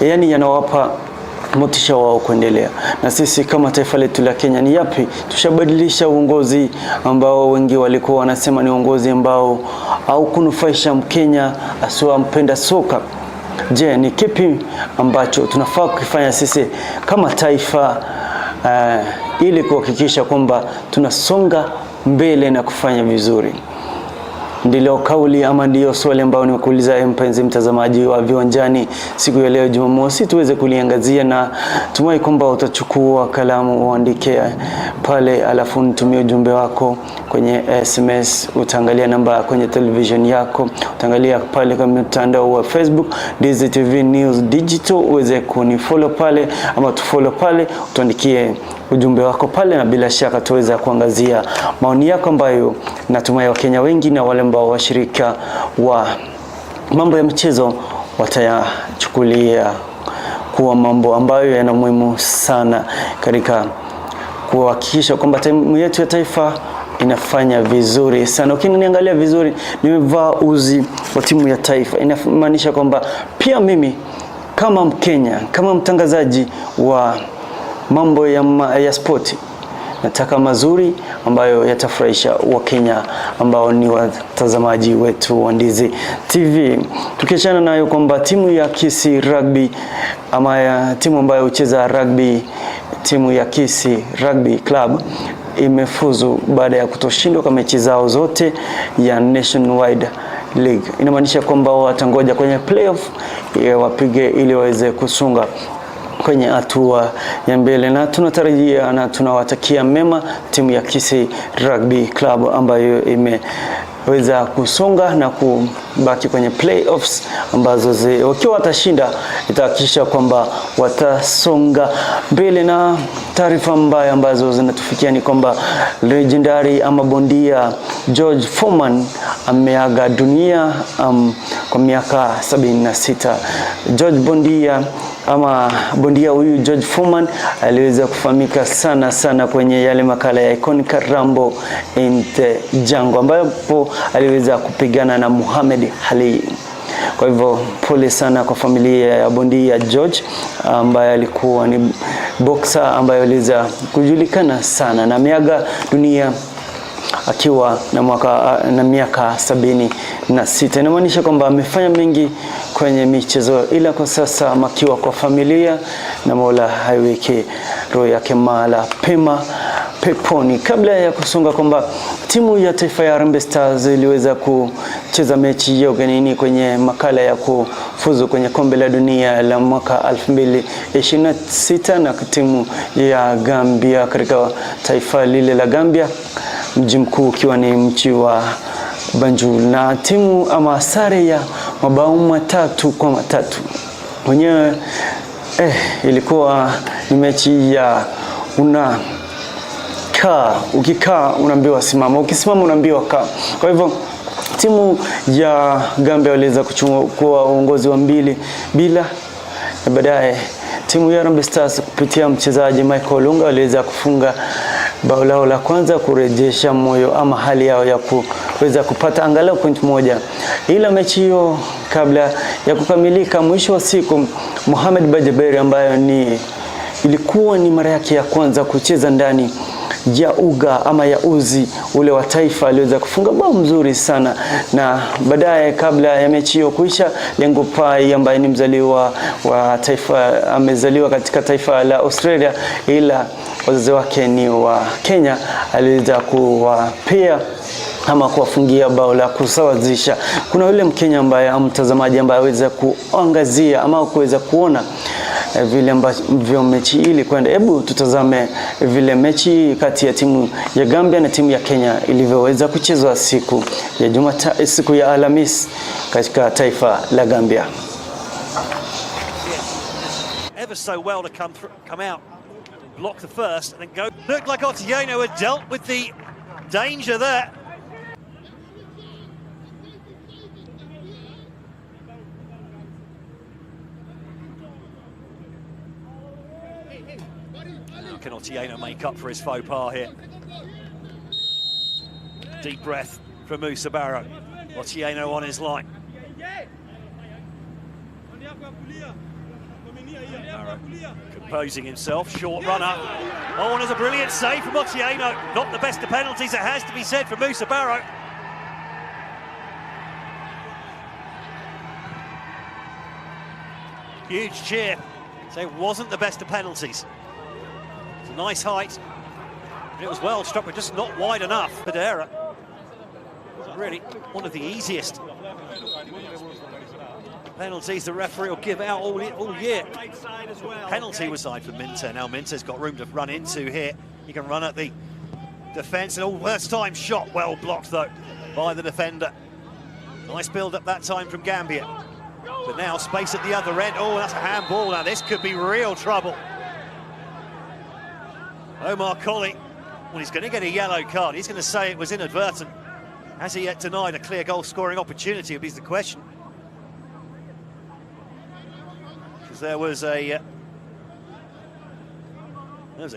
yani yanawapa motisha wao kuendelea. Na sisi kama taifa letu la Kenya ni yapi? Tushabadilisha uongozi ambao wengi walikuwa wanasema ni uongozi ambao au kunufaisha Mkenya asiwa mpenda soka. Je, ni kipi ambacho tunafaa kukifanya sisi kama taifa ili kuhakikisha kwamba tunasonga mbele na kufanya vizuri? Ndilo kauli ama ndiyo swali ambayo nimekuuliza mpenzi mtazamaji wa Viwanjani siku ya leo Jumamosi, tuweze kuliangazia, na tumai kwamba utachukua kalamu uandike pale, alafu nitumie ujumbe wako kwenye SMS. Utaangalia namba kwenye television yako, utaangalia pale kwenye mtandao wa Facebook Ndizi TV News Digital, uweze kunifollow pale ama tufollow pale, utuandikie ujumbe wako pale, na bila shaka tuweza kuangazia maoni yako ambayo natumai Wakenya wengi na wale ambao washirika wa mambo ya michezo watayachukulia kuwa mambo ambayo yana muhimu sana katika kuhakikisha kwamba timu yetu ya taifa inafanya vizuri sana. Ukiniangalia vizuri, nimevaa uzi wa timu ya taifa, inamaanisha kwamba pia mimi kama Mkenya, kama mtangazaji wa mambo ya spoti, nataka mazuri ambayo yatafurahisha Wakenya ambao ni watazamaji wetu wa Ndizi TV. Tukiachana nayo kwamba timu ya Kisii Rugby ama ya timu ambayo hucheza rugby, timu ya Kisii Rugby Club imefuzu baada ya kutoshindwa kwa mechi zao zote ya Nationwide League. Inamaanisha kwamba watangoja kwenye playoff wapige ili waweze kusunga kwenye hatua ya mbele, na tunatarajia na tunawatakia mema timu ya Kisii Rugby Club ambayo imeweza kusonga na kubaki kwenye playoffs ambazo wakiwa watashinda itahakikisha kwamba watasonga mbele. Na taarifa mbaya ambazo zinatufikia ni kwamba legendary ama bondia George Foreman ameaga dunia kwa miaka 76. George bondia ama bondia huyu George Foreman aliweza kufahamika sana sana kwenye yale makala ya Iconic Rumble in the Jungle, ambapo aliweza kupigana na Muhammad Ali. Kwa hivyo pole sana kwa familia ya bondia George ambaye alikuwa ni boxer ambaye aliweza kujulikana sana na ameaga dunia akiwa na miaka 76. Inamaanisha kwamba amefanya mengi kwenye michezo, ila kwa sasa makiwa kwa familia, na Mola haiweke roho yake mahala pema peponi. Kabla ya kusonga kwamba timu ya taifa ya Harambee Stars iliweza kucheza mechi ya ugenini kwenye makala ya kufuzu kwenye kombe la dunia la mwaka 2026 na timu ya Gambia katika taifa lile la Gambia, mji mkuu ukiwa ni mji wa Banjul, na timu ama sare ya mabao 3-3 wenyewe. Ilikuwa ni mechi ya una kaa, ukikaa unaambiwa simama, ukisimama unaambiwa kaa. Kwa hivyo timu ya Gambia waliweza kuchukua uongozi wa 2-0, na baadaye timu ya Harambee Stars kupitia mchezaji Michael Olunga waliweza kufunga bao lao la kwanza kurejesha moyo ama hali yao ya kuweza kupata angalau point moja. Ila mechi hiyo kabla ya kukamilika, mwisho wa siku Mohamed Bajaberi ambayo ni ilikuwa ni mara yake ya kwanza kucheza ndani ya uga ama ya uzi ule wa taifa, aliweza kufunga bao mzuri sana. Na baadaye kabla ya mechi hiyo kuisha, Lengo Pai ambaye ni mzaliwa wa taifa, amezaliwa katika taifa la Australia ila wazazi wake ni wa Kenya, aliweza kuwapea ama kuwafungia bao la kusawazisha. Kuna yule Mkenya ambaye mtazamaji ambaye aweza kuangazia ama kuweza kuona vile ambavyo mechi hii ilikwenda. Hebu tutazame vile mechi kati ya timu ya Gambia na timu ya Kenya ilivyoweza kuchezwa siku ya Jumatatu, siku ya Alhamisi katika taifa la Gambia. Ever so well to come through, come out, block the first, and then go. Looked like Otieno had dealt with the danger there. Now can Otieno make up for his faux pas here? Deep breath from Musa Barrow. Otieno on his line. Barrow composing himself, short run up. Oh, and there's a brilliant save from Otieno. Not the best of penalties, it has to be said, for Musa Barrow. Huge cheer. So it wasn't the best of penalties. It's a nice height, but it was well struck, but just not wide enough. Padera, really one of the easiest penalties the referee will give out all year. Penalty was side for Minteh. Now Minteh's got room to run into here. He can run at the defence. And all first time shot, well blocked though by the defender. Nice build up that time from Gambia. But now space at the other end. Oh, that's a handball. Now this could be real trouble. Omar Colley, well, he's going to get a yellow card. He's going to say it was inadvertent. Has he yet denied a clear goal-scoring opportunity? Would be the question. Because there was a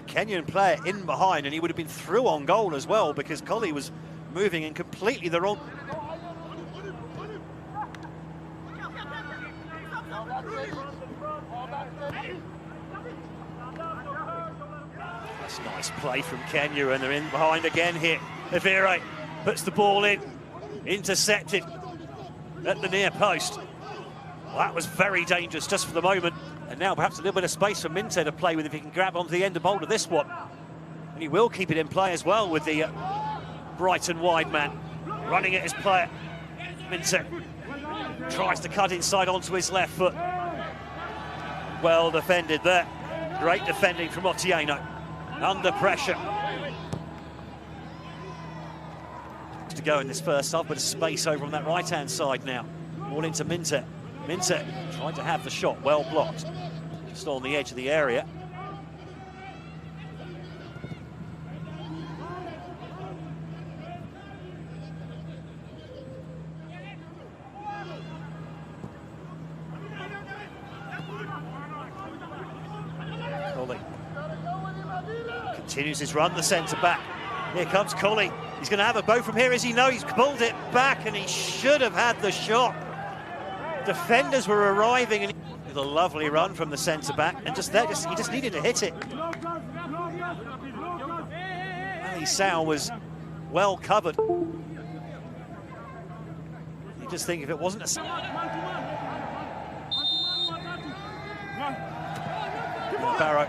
Kenyan player in behind, and he would have been through on goal as well, because Colley was moving in completely the wrong. That's nice play from Kenya, and they're in behind again here. Avire puts the ball in, intercepted at the near post. Well, that was very dangerous just for the moment. And now perhaps a little bit of space for Minteh to play with if he can grab onto the end of hold of this one. And he will keep it in play as well with the Brighton wide man running at his player. Minteh tries to cut inside onto his left foot. Well defended there. Great defending from Otieno. Under pressure. To go in this first half, but a space over on that right-hand side now. All into Minteh. Minteh tried to have the shot, well blocked. Just on the edge of the area. Colley continues his run, the centre back. Here comes Colley. He's going to have a bow from here, is he? No, he's pulled it back, and he should have had the shot. Defenders were arriving, and with a lovely run from the centre back, and just there, he just needed to hit it. Ali Sow was well covered. You just think if it wasn't a... Barrow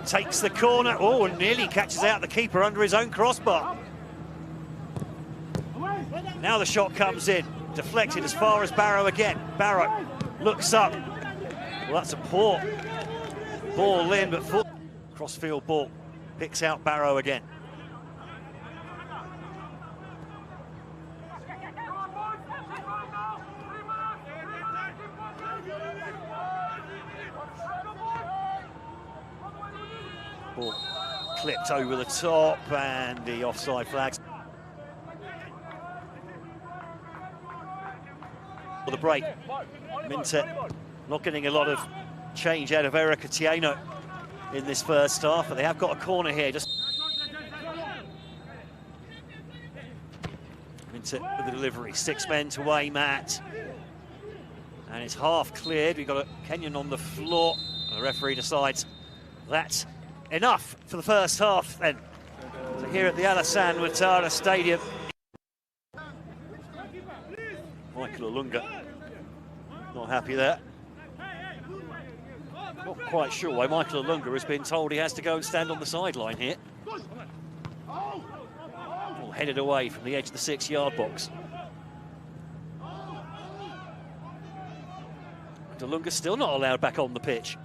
takes the corner. Oh, and nearly catches out the keeper under his own crossbar. Now the shot comes in, deflected as far as Barrow again. Barrow looks up. Well, that's a poor ball in, but crossfield ball picks out Barrow again. Ball clipped over the top, and the offside flags. For the break, Minteh not getting a lot of change out of Eric Otieno in this first half, but they have got a corner here. Just Minteh with the delivery, 6 men to aim at, and it's half cleared. We've got a Kenyan on the floor, and the referee decides that's enough for the first half then. So here at the Alassane Ouattara Stadium, Michael Olunga not happy there. Not quite sure why Michael Olunga has been told he has to go and stand on the sideline here. Ball headed away from the edge of the 6-yard box. And Olunga's still not allowed back on the pitch.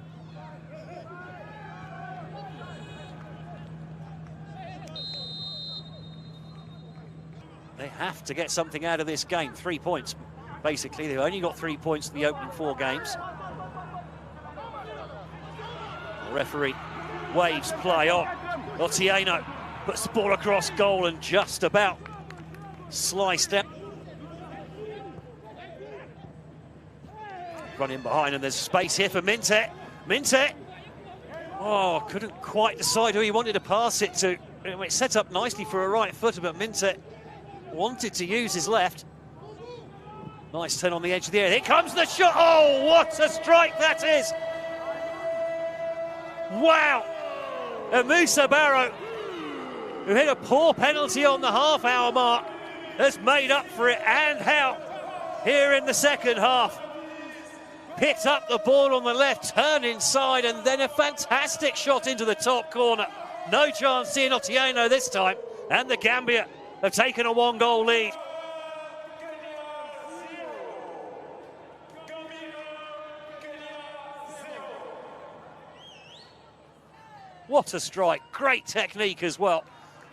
Have to get something out of this game. 3 points, basically. They've only got 3 points in the opening 4 games. The referee waves play on. Otieno puts the ball across goal and just about sliced out. Running behind, and there's space here for Minteh. Minteh! Oh, couldn't quite decide who he wanted to pass it to. It set up nicely for a right footer, but Minteh wanted to use his left. Nice turn on the edge of the area. Here comes the shot. Oh, what a strike that is! Wow! And Musa Barrow, who hit a poor penalty on the half-hour mark, has made up for it, and how, here in the second half. Picked up the ball on the left, turn inside, and then a fantastic shot into the top corner. No chance seeing Otieno this time, and the Gambia have taken a 1-goal lead. What a strike, great technique as well.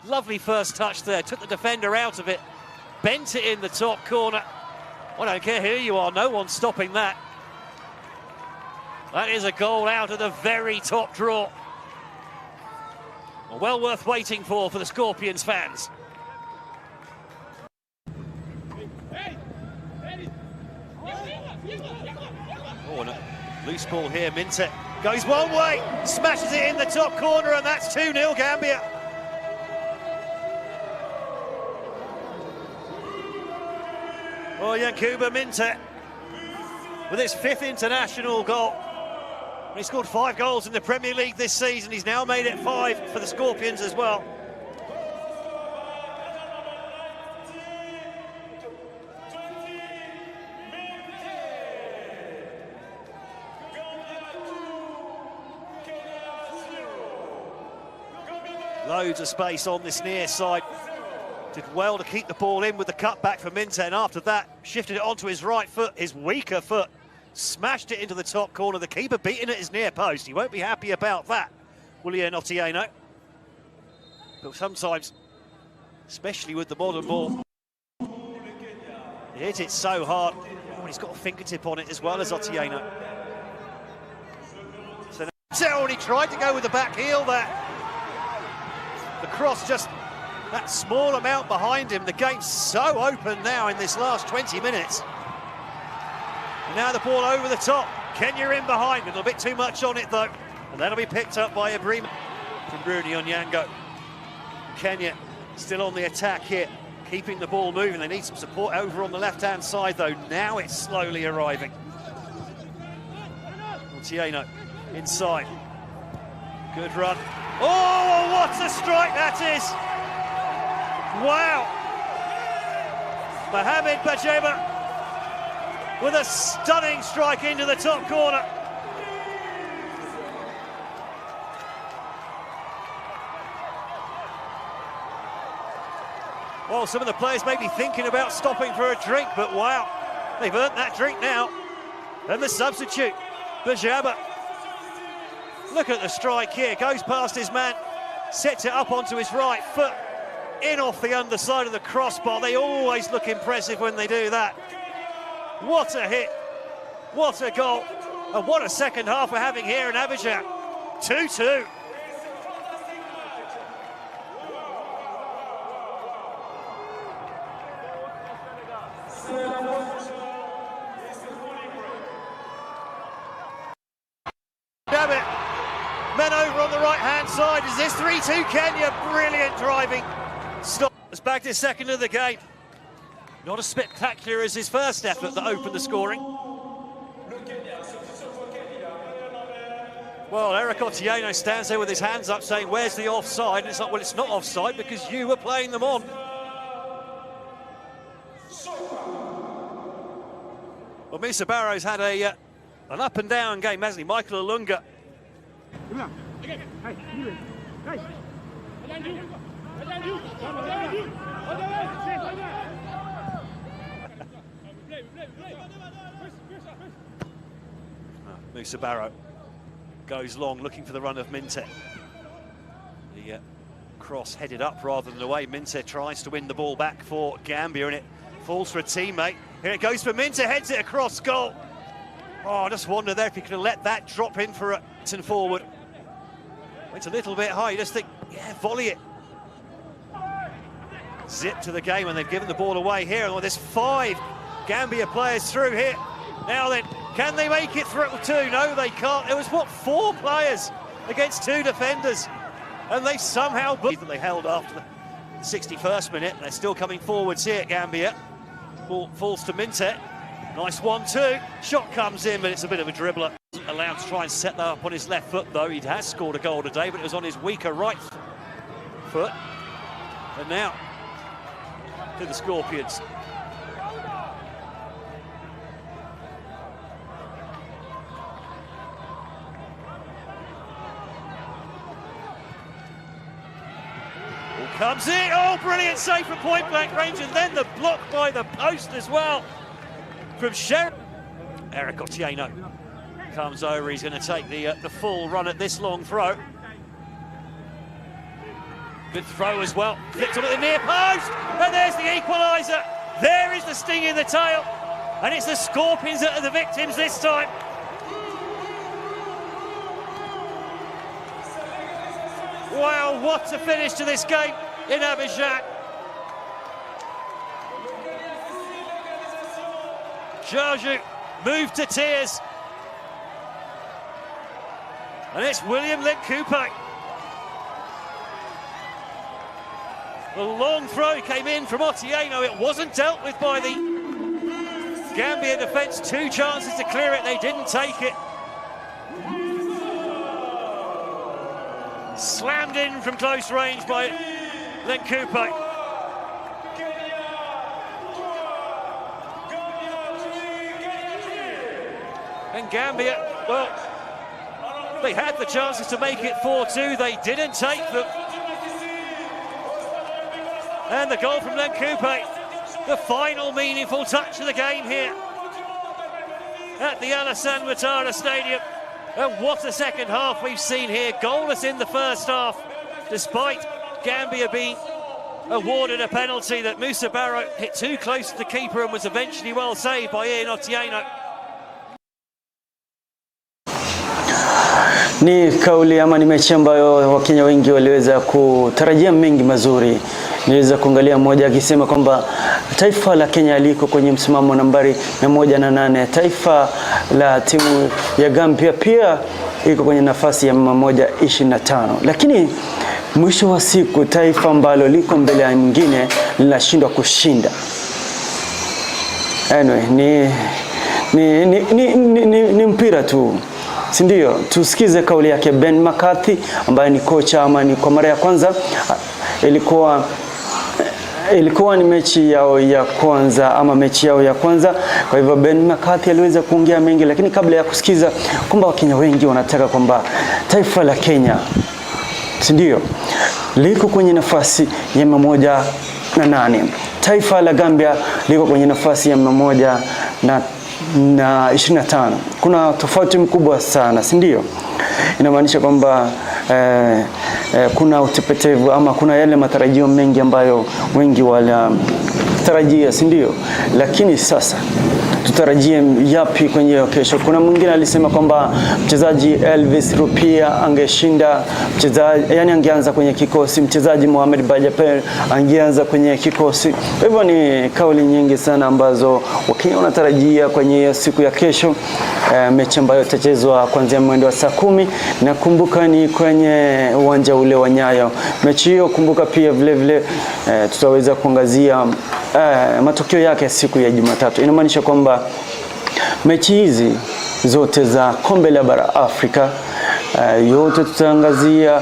Lovely first touch there, took the defender out of it, bent it in the top corner. I don't care who you are, no one's stopping that. That is a goal out of the very top draw. Well worth waiting for the Scorpions fans. Oh, and a loose ball here, Minteh goes one way, smashes it in the top corner, and that's 2-0 Gambia. Oh, Yankuba Minteh with his 5th international goal. He scored 5 goals in the Premier League this season. He's now made it 5 for the Scorpions as well. Loads of space on this near side. Did well to keep the ball in with the cutback for Minteh, and after that, shifted it onto his right foot, his weaker foot. Smashed it into the top corner. The keeper beaten at his near post. He won't be happy about that, William Otieno. But sometimes, especially with the modern ball, he hit it so hard. Oh, and he's got a fingertip on it as well as Otieno. So now, he tried to go with the back heel there. The cross just that small amount behind him. The game's so open now in this last 20 minutes. And now the ball over the top. Kenya in behind, a little bit too much on it though. And that'll be picked up by Ibrahim from Rooney Onyango. Kenya still on the attack here, keeping the ball moving. They need some support over on the left-hand side though. Now it's slowly arriving. Otieno inside. Good run. Oh, what a strike that is! Wow! Mohamed Bajema with a stunning strike into the top corner. Well, some of the players may be thinking about stopping for a drink, but wow, they've earned that drink now. And the substitute, Bajaba. Look at the strike here, goes past his man, sets it up onto his right foot, in off the underside of the crossbar. They always look impressive when they do that. What a hit, what a goal, and what a second half we're having here in Abidjan. 2-2. Damn it. Men over on the right-hand side. Is this 3-2 Kenya? Brilliant driving. Stop. It's back to second of the game. Not as spectacular as his first effort that opened the scoring. Well, Eric Otieno stands there with his hands up saying, where's the offside? And it's like, well, it's not offside because you were playing them on. Well, Musa Barrow's had a an up and down game, hasn't he? Michael Olunga. Musa Barrow goes long, looking for the run of Minteh. The Cross headed up rather than away. Minteh tries to win the ball back for Gambia, and it falls for a teammate. Here it goes for Minteh, heads it across goal. Oh, I just wonder there if he could have let that drop in for a and forward. Went a little bit high, you just think, yeah, volley it. Zip to the game, and they've given the ball away here. And there's 5 Gambia players through here. Now then, can they make it through 2? No, they can't. It was, what, 4 players against 2 defenders. And they somehow... That they held after the 61st minute. They're still coming forwards here at Gambia. Ball falls to Minteh. Nice 1-2. Shot comes in, but it's a bit of a dribbler. Allowed to try and set that up on his left foot, though. He has scored a goal today, but it was on his weaker right foot. And now to the Scorpions. All comes in. Oh, brilliant save from point blank range, and then the block by the post as well from Sherry. Eric Otieno comes over. He's going to take the full run at this long throw. Good throw as well. Flicked on at the near post, and there's the equaliser. There is the sting in the tail, and it's the Scorpions that are the victims this time. Wow, what a finish to this game in Abidjan. Jarju moved to tears. And it's William Lenkupae. The long throw came in from Otieno. It wasn't dealt with by the Gambia defence. 2 chances to clear it. They didn't take it. Slammed in from close range by Lenkupae. And Gambia, well, they had the chances to make it 4-2. They didn't take them. And the goal from Lenkupae, the final meaningful touch of the game here at the Alassane Ouattara Stadium. And what a second half we've seen here. Goalless in the first half, despite Gambia being awarded a penalty that Musa Barrow hit too close to the keeper and was eventually well saved by Ian Otieno. Ni kauli ama ni mechi ambayo Wakenya wengi waliweza kutarajia mengi mazuri. Niliweza kuangalia mmoja akisema kwamba taifa la Kenya liko kwenye msimamo nambari 108. Taifa la timu ya Gambia pia iko kwenye nafasi ya 125. Lakini mwisho wa siku taifa ambalo liko mbele ya mwingine linashindwa kushinda. Anyway, ni mpira tu. Si ndio? Tusikize kauli yake Ben McCarthy ambaye ni kocha ama ni kwa mara ya kwanza ilikuwa ni mechi yao ya kwanza ama mechi yao ya kwanza. Kwa hivyo Ben McCarthy aliweza kuongea mengi, lakini kabla ya kusikiza kwamba Wakenya wengi wanataka kwamba taifa la Kenya, si ndio, liko kwenye nafasi ya 108. Taifa la Gambia liko kwenye nafasi ya 125. Kuna tofauti mkubwa sana, si ndio? Inamaanisha kwamba kuna utepetevu ama kuna yale matarajio mengi ambayo wengi walitarajia, si ndio? Lakini sasa tutarajie yapi kwenye kesho? Kuna mwingine alisema kwamba mchezaji Elvis Rupia angeshinda, mchezaji yani angeanza kwenye kikosi, mchezaji Mohamed Bajaper angeanza kwenye kikosi. Kwa hivyo ni kauli nyingi sana ambazo Wakenya wanatarajia kwenye siku ya kesho, mechi ambayo itachezwa kuanzia mwendo wa saa 10, na kumbuka ni kwenye uwanja ule wa Nyayo. Mechi hiyo kumbuka pia vile vile tutaweza kuangazia matokeo yake siku ya Jumatatu. Inamaanisha kwamba mechi hizi zote za kombe la bara Afrika yote tutaangazia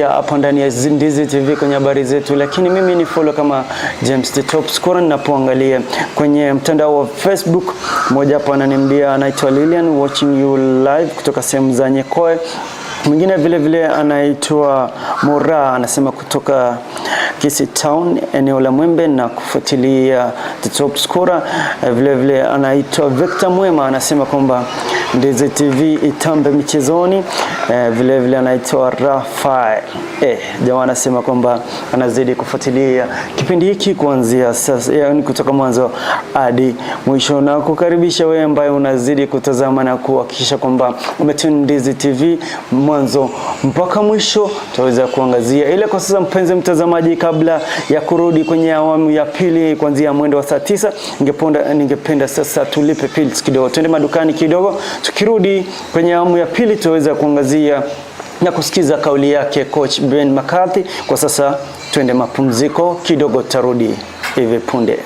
hapa ndani ya Ndizi TV kwenye habari zetu. Lakini mimi ni follow kama James the Top Scorer ninapoangalia kwenye mtandao wa Facebook. Mmoja hapo ananiambia anaitwa Lilian, watching you live kutoka sehemu za Nyekoe. Mwingine vile vile anaitwa Mora, anasema kutoka Kisii Town eneo la Mwembe na kufuatilia the top scorer. Vile vile anaitwa Victor Mwema anasema kwamba Ndizi TV itambe michezoni. Vile vile anaitwa Rafael. Jamaa anasema kwamba anazidi kufuatilia kipindi hiki kuanzia sasa, yaani kutoka mwanzo hadi mwisho, na kukaribisha wewe ambaye unazidi kutazama na kuhakikisha kwamba umetune Ndizi TV mwanzo mpaka mwisho, tutaweza kuangazia ile kwa sasa. Mpenzi mtazamaji, kabla ya kurudi kwenye awamu ya pili kuanzia mwendo wa saa 9, ningependa sasa tulipe bills kidogo, twende madukani kidogo. Tukirudi kwenye awamu ya pili, tutaweza kuangazia na kusikiza kauli yake coach Ben McCarthy. Kwa sasa twende mapumziko kidogo, tarudi hivi punde.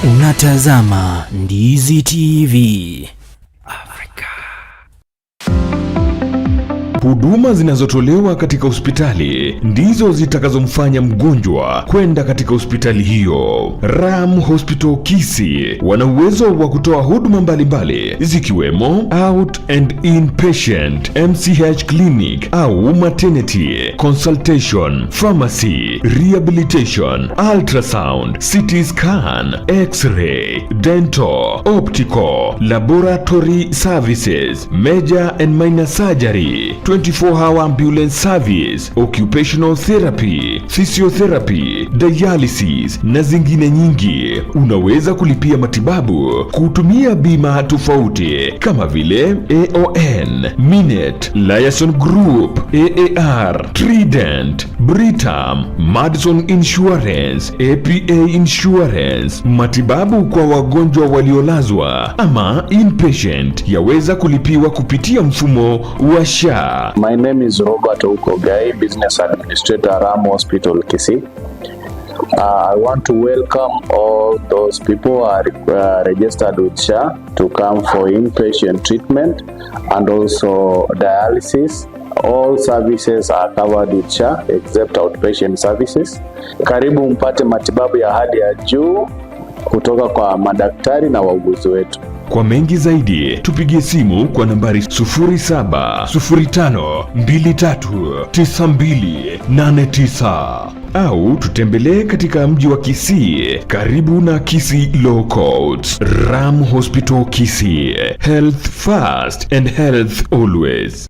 Unatazama Ndizi TV Afrika. Huduma zinazotolewa katika hospitali ndizo zitakazomfanya mgonjwa kwenda katika hospitali hiyo. Ram Hospital Kisii wana uwezo wa kutoa huduma mbalimbali zikiwemo out and inpatient, MCH clinic au maternity, consultation, pharmacy, rehabilitation, ultrasound, CT scan, x-ray, dental, optical, laboratory services, major and minor surgery, 24-hour ambulance service, occupational therapy, physiotherapy, dialysis na zingine nyingi. Unaweza kulipia matibabu kutumia bima tofauti kama vile AON, Minet, Liaison Group, AAR, Trident, Britam, Madison Insurance, APA Insurance. Matibabu kwa wagonjwa waliolazwa ama inpatient yaweza kulipiwa kupitia mfumo wa SHA. My name is Robert Okogai, Business Administrator, Ram Hospital, Kisii. I want to welcome all those people who are registered with SHA to come for inpatient treatment and also dialysis. All services are covered with SHA except outpatient services. Karibu mpate matibabu ya hali ya juu kutoka kwa madaktari na wauguzi wetu. Kwa mengi zaidi tupigie simu kwa nambari 0705239289 au tutembelee katika mji wa Kisii karibu na Kisii Law Courts. Ram Hospital Kisii, Health first and health always.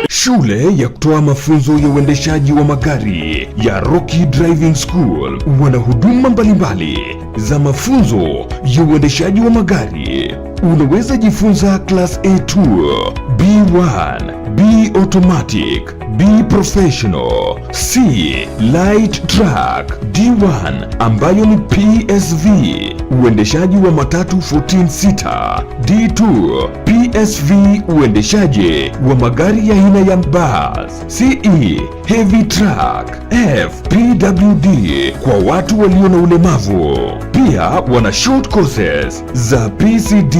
Shule ya kutoa mafunzo ya uendeshaji wa magari ya Rocky Driving School wana huduma mbalimbali za mafunzo ya uendeshaji wa magari. Unaweza jifunza Class A2, B1, B Automatic, B Professional, C Light Truck, D1 ambayo ni PSV, uendeshaji wa matatu 14 seater, D2 PSV, uendeshaji wa magari ya aina ya bus, CE Heavy Truck, F PWD kwa watu walio na ulemavu. Pia wana short courses za PCD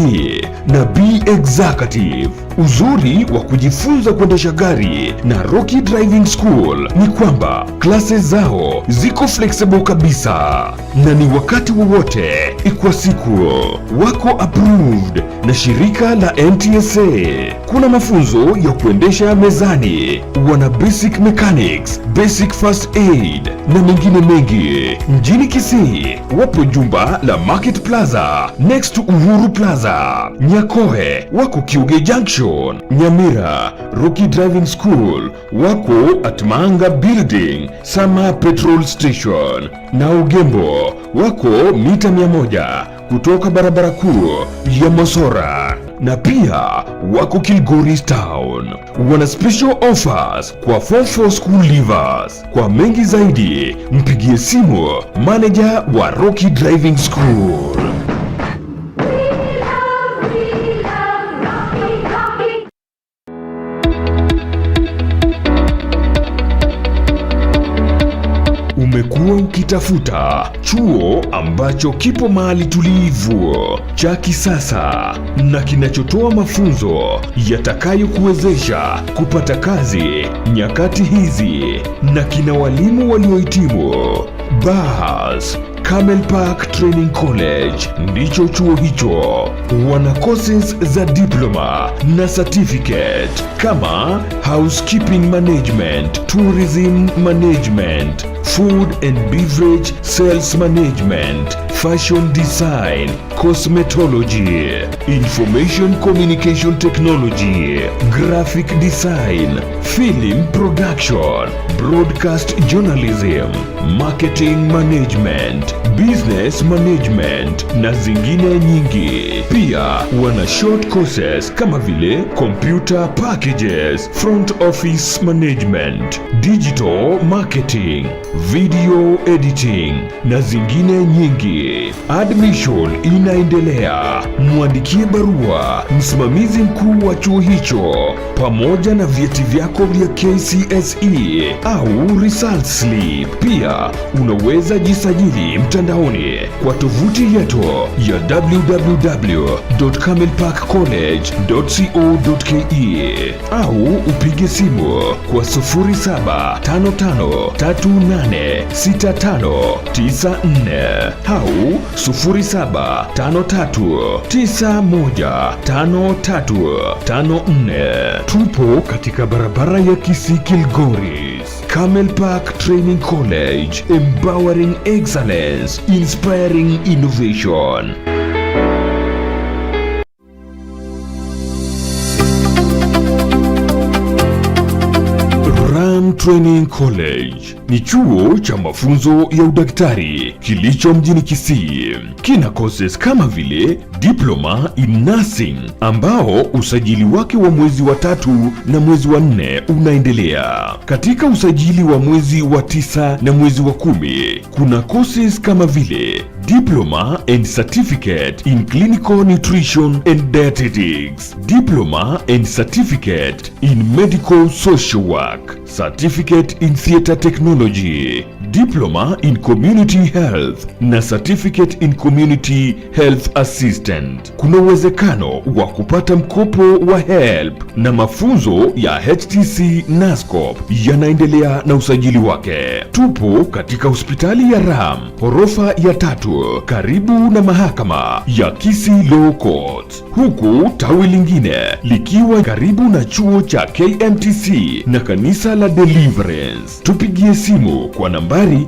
na B Executive. Uzuri wa kujifunza kuendesha gari na Rocky Driving School ni kwamba classes zao ziko flexible kabisa na ni wakati wowote kwa siku. Wako approved na shirika la NTSA. Kuna mafunzo ya kuendesha mezani, wana basic mechanics, basic first aid na mengine mengi. Mjini Kisii wapo jumba la Market Plaza next to Uhuru Plaza. Nyakoe wako Kiuge Junction. Nyamira, Rocky Driving School wako at Manga Building, Sama Petrol Station, na Ugembo wako mita 100 kutoka barabara kuu ya Mosora, na pia wako Kilgoris Town. Wana special offers kwa Form 4 school leavers. Kwa mengi zaidi mpigie simu manager wa Rocky Driving School. Ukitafuta chuo ambacho kipo mahali tulivu, cha kisasa na kinachotoa mafunzo yatakayokuwezesha kupata kazi nyakati hizi na kina walimu waliohitimu, bas Camel Park Training College ndicho chuo hicho. Wana courses za diploma na certificate kama housekeeping management, tourism management, food and beverage sales management, fashion design, cosmetology, information communication technology, graphic design, film production, broadcast journalism, marketing management, business management na zingine nyingi. Pia wana short courses kama vile computer packages, front office management, digital marketing, video editing na zingine nyingi. Admission inaendelea. Mwandikie barua msimamizi mkuu wa chuo hicho pamoja na vyeti vyako vya KCSE au result slip. Pia unaweza jisajili mtandaoni kwa tovuti yetu ya www.camelparkcollege.co.ke au upige simu kwa 0755386594 au 0753915354. Tupo katika barabara ya Kisii Kilgoris. Camel Park Training College, empowering excellence, inspiring innovation. Ram Training College ni chuo cha mafunzo ya udaktari kilicho mjini Kisii. Kina courses kama vile Diploma in Nursing ambao usajili wake wa mwezi wa tatu na mwezi wa nne unaendelea. Katika usajili wa mwezi wa tisa na mwezi wa 10 kuna courses kama vile Diploma and Certificate in Clinical Nutrition and Dietetics, Diploma and Certificate in Medical Social Work, Certificate in Theatre Technology, Diploma in Community Health na Certificate in Community Health Assistant. Kuna uwezekano wa kupata mkopo wa HELB na mafunzo ya HTC NASCOP yanaendelea na usajili wake. Tupo katika hospitali ya Ram, ghorofa ya tatu, karibu na mahakama ya Kisii Law Court, huku tawi lingine likiwa karibu na chuo cha KMTC na kanisa la Deliverance. Tupigie simu kwa nambari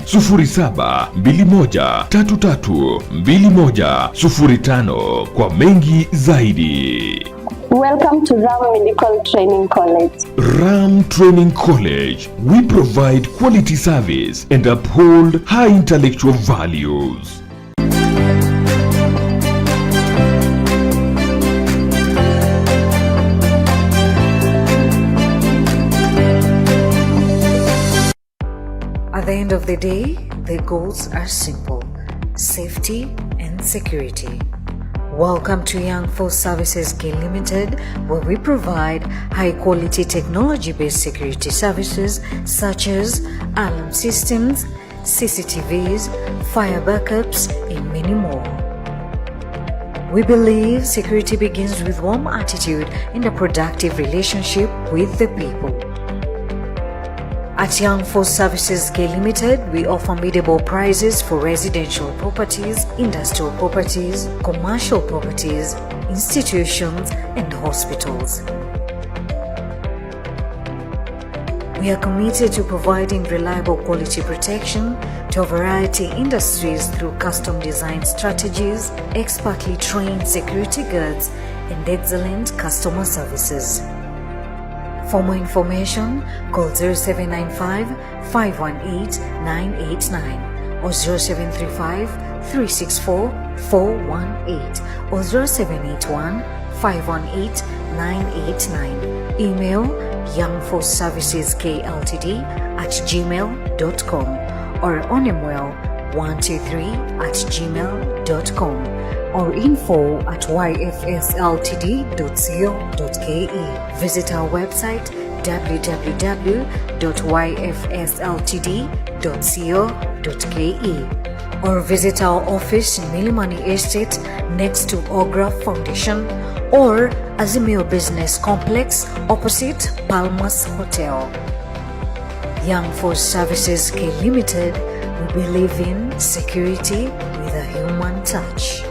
0721332105 kwa mengi zaidi. Welcome to Ram Medical Training College. Ram Training College, we provide quality service and uphold high intellectual values. At the end of the day, the goals are simple: safety and security. Welcome to Young Force Services K Limited, where we provide high quality technology based security services such as alarm systems, CCTVs, fire backups, and many more. We believe security begins with warm attitude and a productive relationship with the people. At Young Force Services K Limited, we offer mid-able prices for residential properties, industrial properties, commercial properties, institutions, and hospitals. We are committed to providing reliable quality protection to a variety of industries through custom design strategies, expertly trained security guards, and excellent customer services. For more information, call 0795 518 989 or 0735 364 418 or 0781 518 989. Email youngforceserviceskltd@gmail.com or onemwell123@gmail.com or info@yfsltd.co.ke. Visit our website www.yfsltd.co.ke or visit our office in Milimani Estate next to Ogra Foundation or Azimio Business Complex opposite Palmas Hotel. Young Force Services K Limited, we believe in security with a human touch.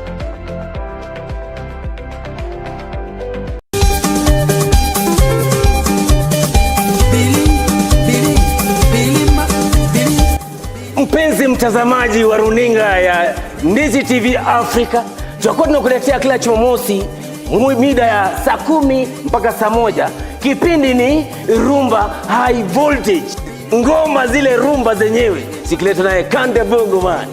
Mpenzi mtazamaji wa runinga ya Ndizi TV Africa, tutakuwa tunakuletea kila Jumamosi mida ya saa 10 mpaka saa 1. Kipindi ni Rumba High Voltage, ngoma zile rumba zenyewe zikiletwa naye Kande Bongo Man.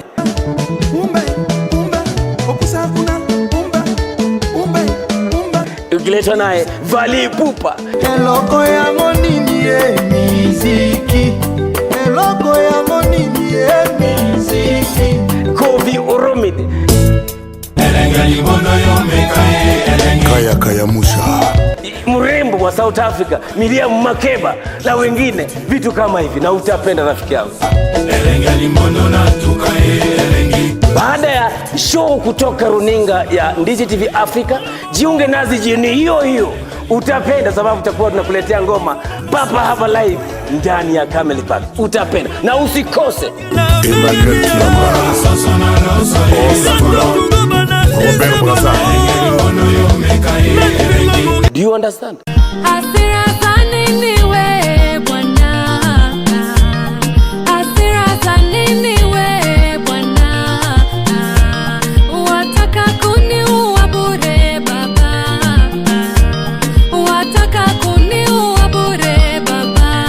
Ukiletwa naye Fally Ipupa. Eloko yango nini ye miziki, eloko yango nini ye miziki. Koffi Olomide. Kaya Kaya Musha. Mrembo wa South Africa Miriam Makeba na wengine, vitu kama hivi, na utapenda rafiki yangu. Baada ya show kutoka runinga ya Ndizi TV Africa, jiunge nasi jioni hiyo hiyo, utapenda sababu tutakuwa tunakuletea ngoma papa hapa live ndani ya Camel Park. Utapenda na usikose. Emmanuel Kiamba. Robert Brazza. Do you understand? Hasira za nini we bwana? Hasira za nini we bwana? Wataka kuniua bure baba. Wataka kuniua bure baba.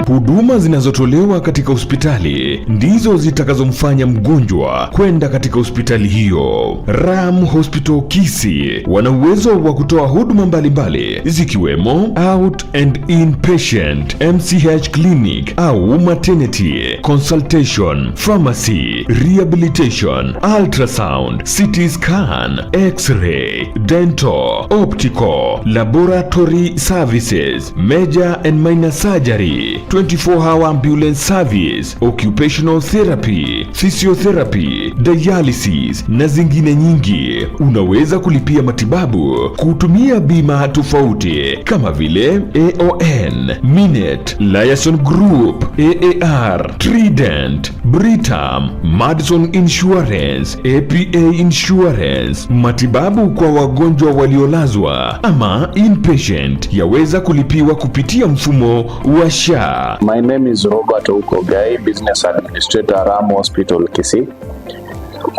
Huduma zinazotolewa katika hospitali ndizo zitakazomfanya mgonjwa kwenda katika hospitali hiyo. Ram Hospital Kisii wana uwezo wa kutoa huduma mbalimbali zikiwemo out and inpatient, MCH clinic au maternity, consultation, pharmacy, rehabilitation, ultrasound, CT scan, x-ray, dental, optical, laboratory services, major and minor surgery, 24-hour ambulance service, occupational therapy, physiotherapy, dialysis na zingine nyingi. Unaweza kulipia matibabu kutumia bima tofauti kama vile AON, Minet, Liaison Group, AAR, Trident, Britam, Madison Insurance, APA Insurance. Matibabu kwa wagonjwa waliolazwa ama inpatient yaweza kulipiwa kupitia mfumo wa SHA. My name is Robert Oukogai, Business Administrator, Ram Hospital, Kisii.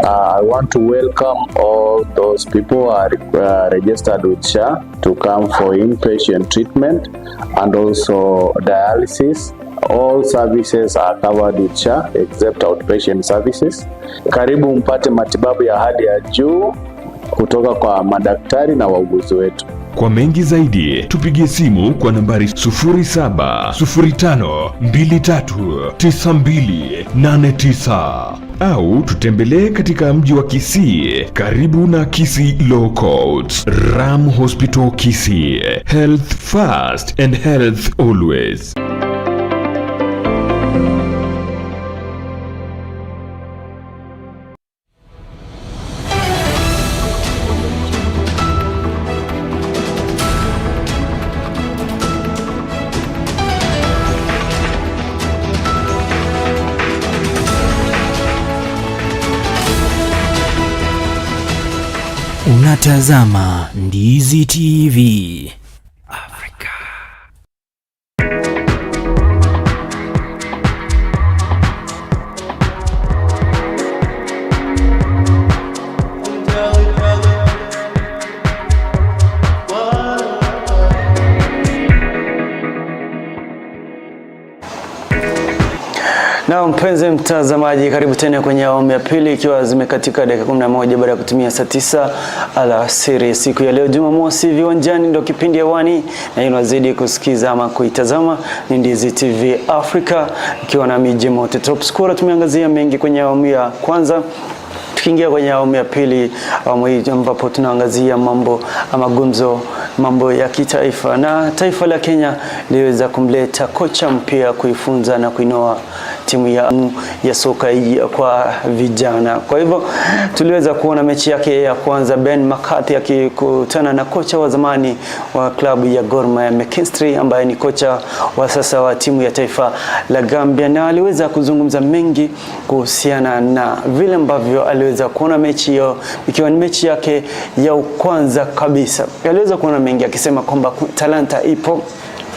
I want to welcome all those people who are registered with SHA to come for inpatient treatment and also dialysis. All services are covered with SHA except outpatient services. Karibu mpate matibabu ya hali ya juu kutoka kwa madaktari na wauguzi wetu. Kwa mengi zaidi tupigie simu kwa nambari 0705239289 au tutembelee katika mji wa Kisii karibu na Kisii Law Courts. Ram Hospital Kisii, Health first and health always. Unatazama Ndizi TV. Africa. Na mpenzi mtazamaji, karibu tena kwenye awamu ya pili, ikiwa zimekatika dakika 11 baada ya kutimia saa 9 alasiri siku ya leo Jumamosi. Viwanjani ndio kipindi hewani na unazidi kusikiza ama kuitazama ni Ndizi TV Africa, ikiwa na Jimote Top Scorer. Tumeangazia mengi kwenye awamu ya kwanza, Tukiingia kwenye awamu ya pili, awamu hii ambapo tunaangazia mambo ama gumzo, mambo ya kitaifa, na taifa la Kenya liweza kumleta kocha mpya kuifunza na kuinoa timu ya soka kwa vijana. Kwa hivyo tuliweza kuona mechi yake ya kwanza, Ben McCarthy akikutana na kocha wa zamani wa klabu ya Gor Mahia McKinstry, ambaye ni kocha wa sasa wa timu ya taifa la Gambia, na aliweza kuzungumza mengi kuhusiana na vile ambavyo aliweza kuona mechi hiyo, ikiwa ni mechi yake ya kwanza kabisa. Aliweza kuona mengi akisema kwamba talanta ipo.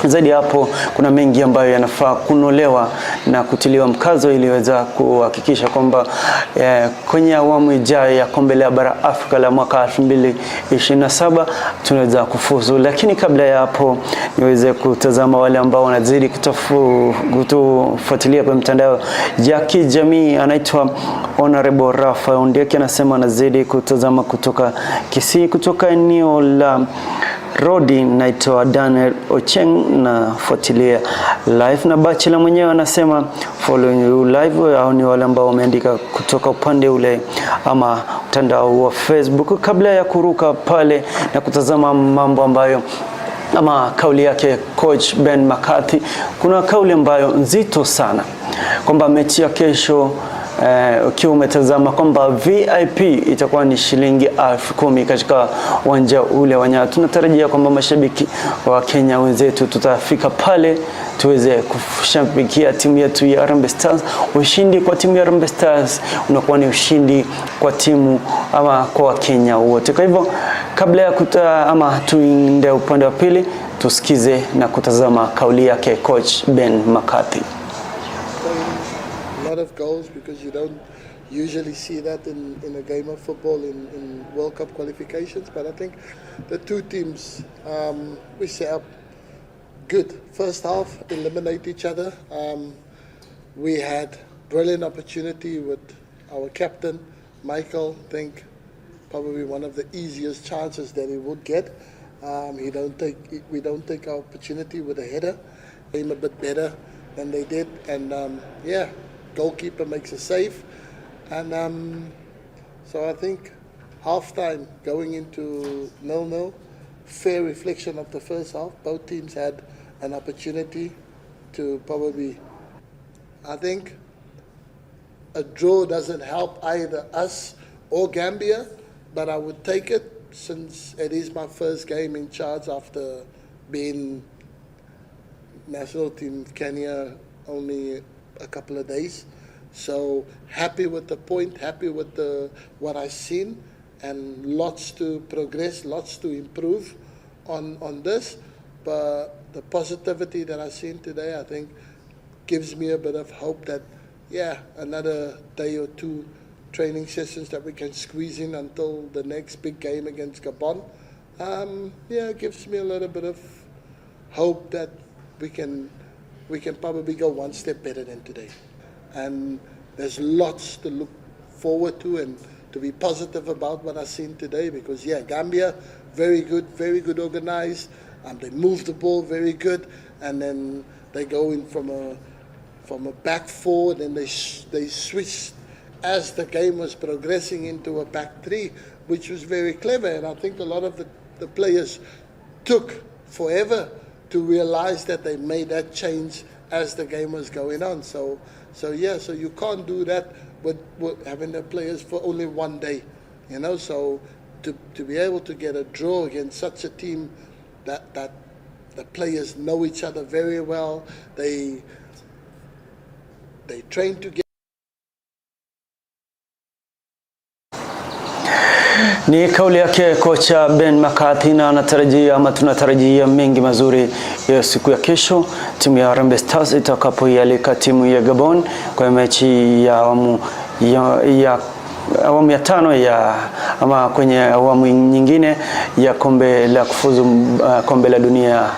Zaidi ya hapo, kuna mengi ambayo yanafaa kunolewa na kutiliwa mkazo ili weza kuhakikisha kwamba kwenye awamu ijayo ya kombe la bara Afrika la mwaka 2027 tunaweza kufuzu. Lakini kabla ya hapo, niweze kutazama wale ambao wanazidi kutufuatilia kwenye mtandao ya kijamii. Anaitwa Honorable Rafa Ondieki, anasema anazidi kutazama kutoka Kisii, kutoka eneo la Rodi. Naitwa Daniel Ocheng, nafuatilia live, na Bachelor mwenyewe anasema following you live. Au ni wale ambao wameandika kutoka upande ule ama mtandao wa Facebook. Kabla ya kuruka pale na kutazama mambo ambayo ama kauli yake coach Ben McCarthy, kuna kauli ambayo nzito sana kwamba mechi ya kesho, ukiwa umetazama kwamba VIP itakuwa ni shilingi 10,000 katika uwanja ule wa Nyayo. Tunatarajia kwamba mashabiki wa Kenya wenzetu tutafika pale tuweze kushabikia timu yetu ya Harambee Stars. Ushindi kwa timu ya Harambee Stars unakuwa ni ushindi kwa timu ama kwa Wakenya wote. Kwa hivyo kabla ya kuta ama tuende upande wa pili, tusikize na kutazama kauli yake coach Ben McCarthy. A lot of goals, because you don't usually see that in a game of football in World Cup qualifications. But I think the two teams, we set up good. First half, eliminate each other. We had brilliant opportunity with our captain, Michael. I think probably one of the easiest chances that he would get. He don't take, we don't take our opportunity with a header. Aim a bit better than they did, and yeah, goalkeeper makes a save, and so I think halftime going into 0-0, fair reflection of the first half. Both teams had an opportunity to probably. I think a draw doesn't help either us or Gambia, but I would take it since it is my first game in charge after being national team Kenya only a couple of days. So happy with the point, happy with the what I've seen, and lots to progress, lots to improve on this. But the positivity that I've seen today, I think, gives me a bit of hope that, yeah, another day or two training sessions that we can squeeze in until the next big game against Gabon. Yeah, it gives me a little bit of hope that we can probably go one step better than today. And there's lots to look forward to and to be positive about what I've seen today, because, yeah, Gambia, very good organized. They move the ball very good, and then they go in from a back four, then they switched as the game was progressing into a back three, which was very clever. And I think a lot of the players took forever to realize that they made that change as the game was going on. So yeah, so you can't do that with having the players for only one day. So to be able to get a draw against such a team that the players know each other very well, they train together. Ni kauli yake kocha Ben McCarthy, na anatarajia ama tunatarajia mengi mazuri ya siku ya kesho timu ya Harambee Stars itakapoialika timu ya Gabon kwa mechi ya awamu ya tano ya ama kwenye awamu nyingine ya kombe la kufuzu kombe la dunia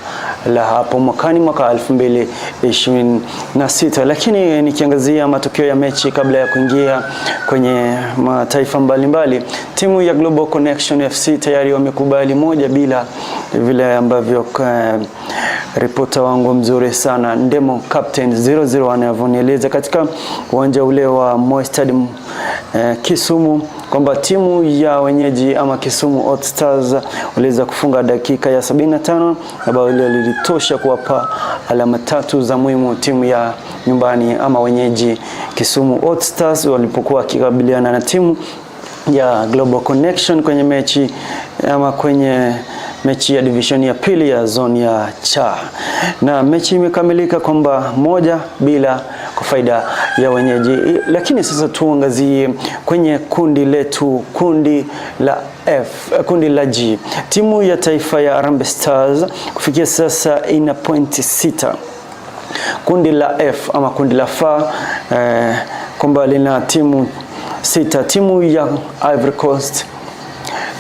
la hapo mwakani, mwaka 2026. Lakini nikiangazia matokeo ya mechi kabla ya kuingia kwenye mataifa mbalimbali, timu ya Global Connection FC tayari wamekubali 1-0, vile ambavyo ripota wangu mzuri sana Ndemo Captain 001 anavyonieleza katika uwanja ule wa Moi Stadium, Kisumu. kwamba timu ya wenyeji ama Kisumu All Stars waliweza kufunga dakika ya 75 na bao hilo lilitosha kuwapa alama tatu za muhimu timu ya nyumbani ama wenyeji Kisumu All Stars walipokuwa wakikabiliana na timu ya Global Connection kwenye mechi ama kwenye mechi ya division ya pili ya zone ya cha, na mechi imekamilika kwamba 1-0 kwa faida ya wenyeji. Lakini sasa tuangazie kwenye kundi letu, kundi la F, kundi la G. Timu ya taifa ya Harambee Stars kufikia sasa ina pointi 6. Kundi la F ama kundi la F kwamba lina timu 6: timu ya Ivory Coast,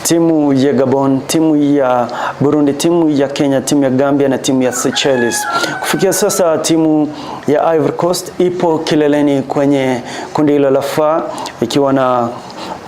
timu ya Gabon, timu ya Burundi, timu ya Kenya, timu ya Gambia na timu ya Seychelles. Kufikia sasa timu ya Ivory Coast ipo kileleni kwenye kundi hilo la F ikiwa na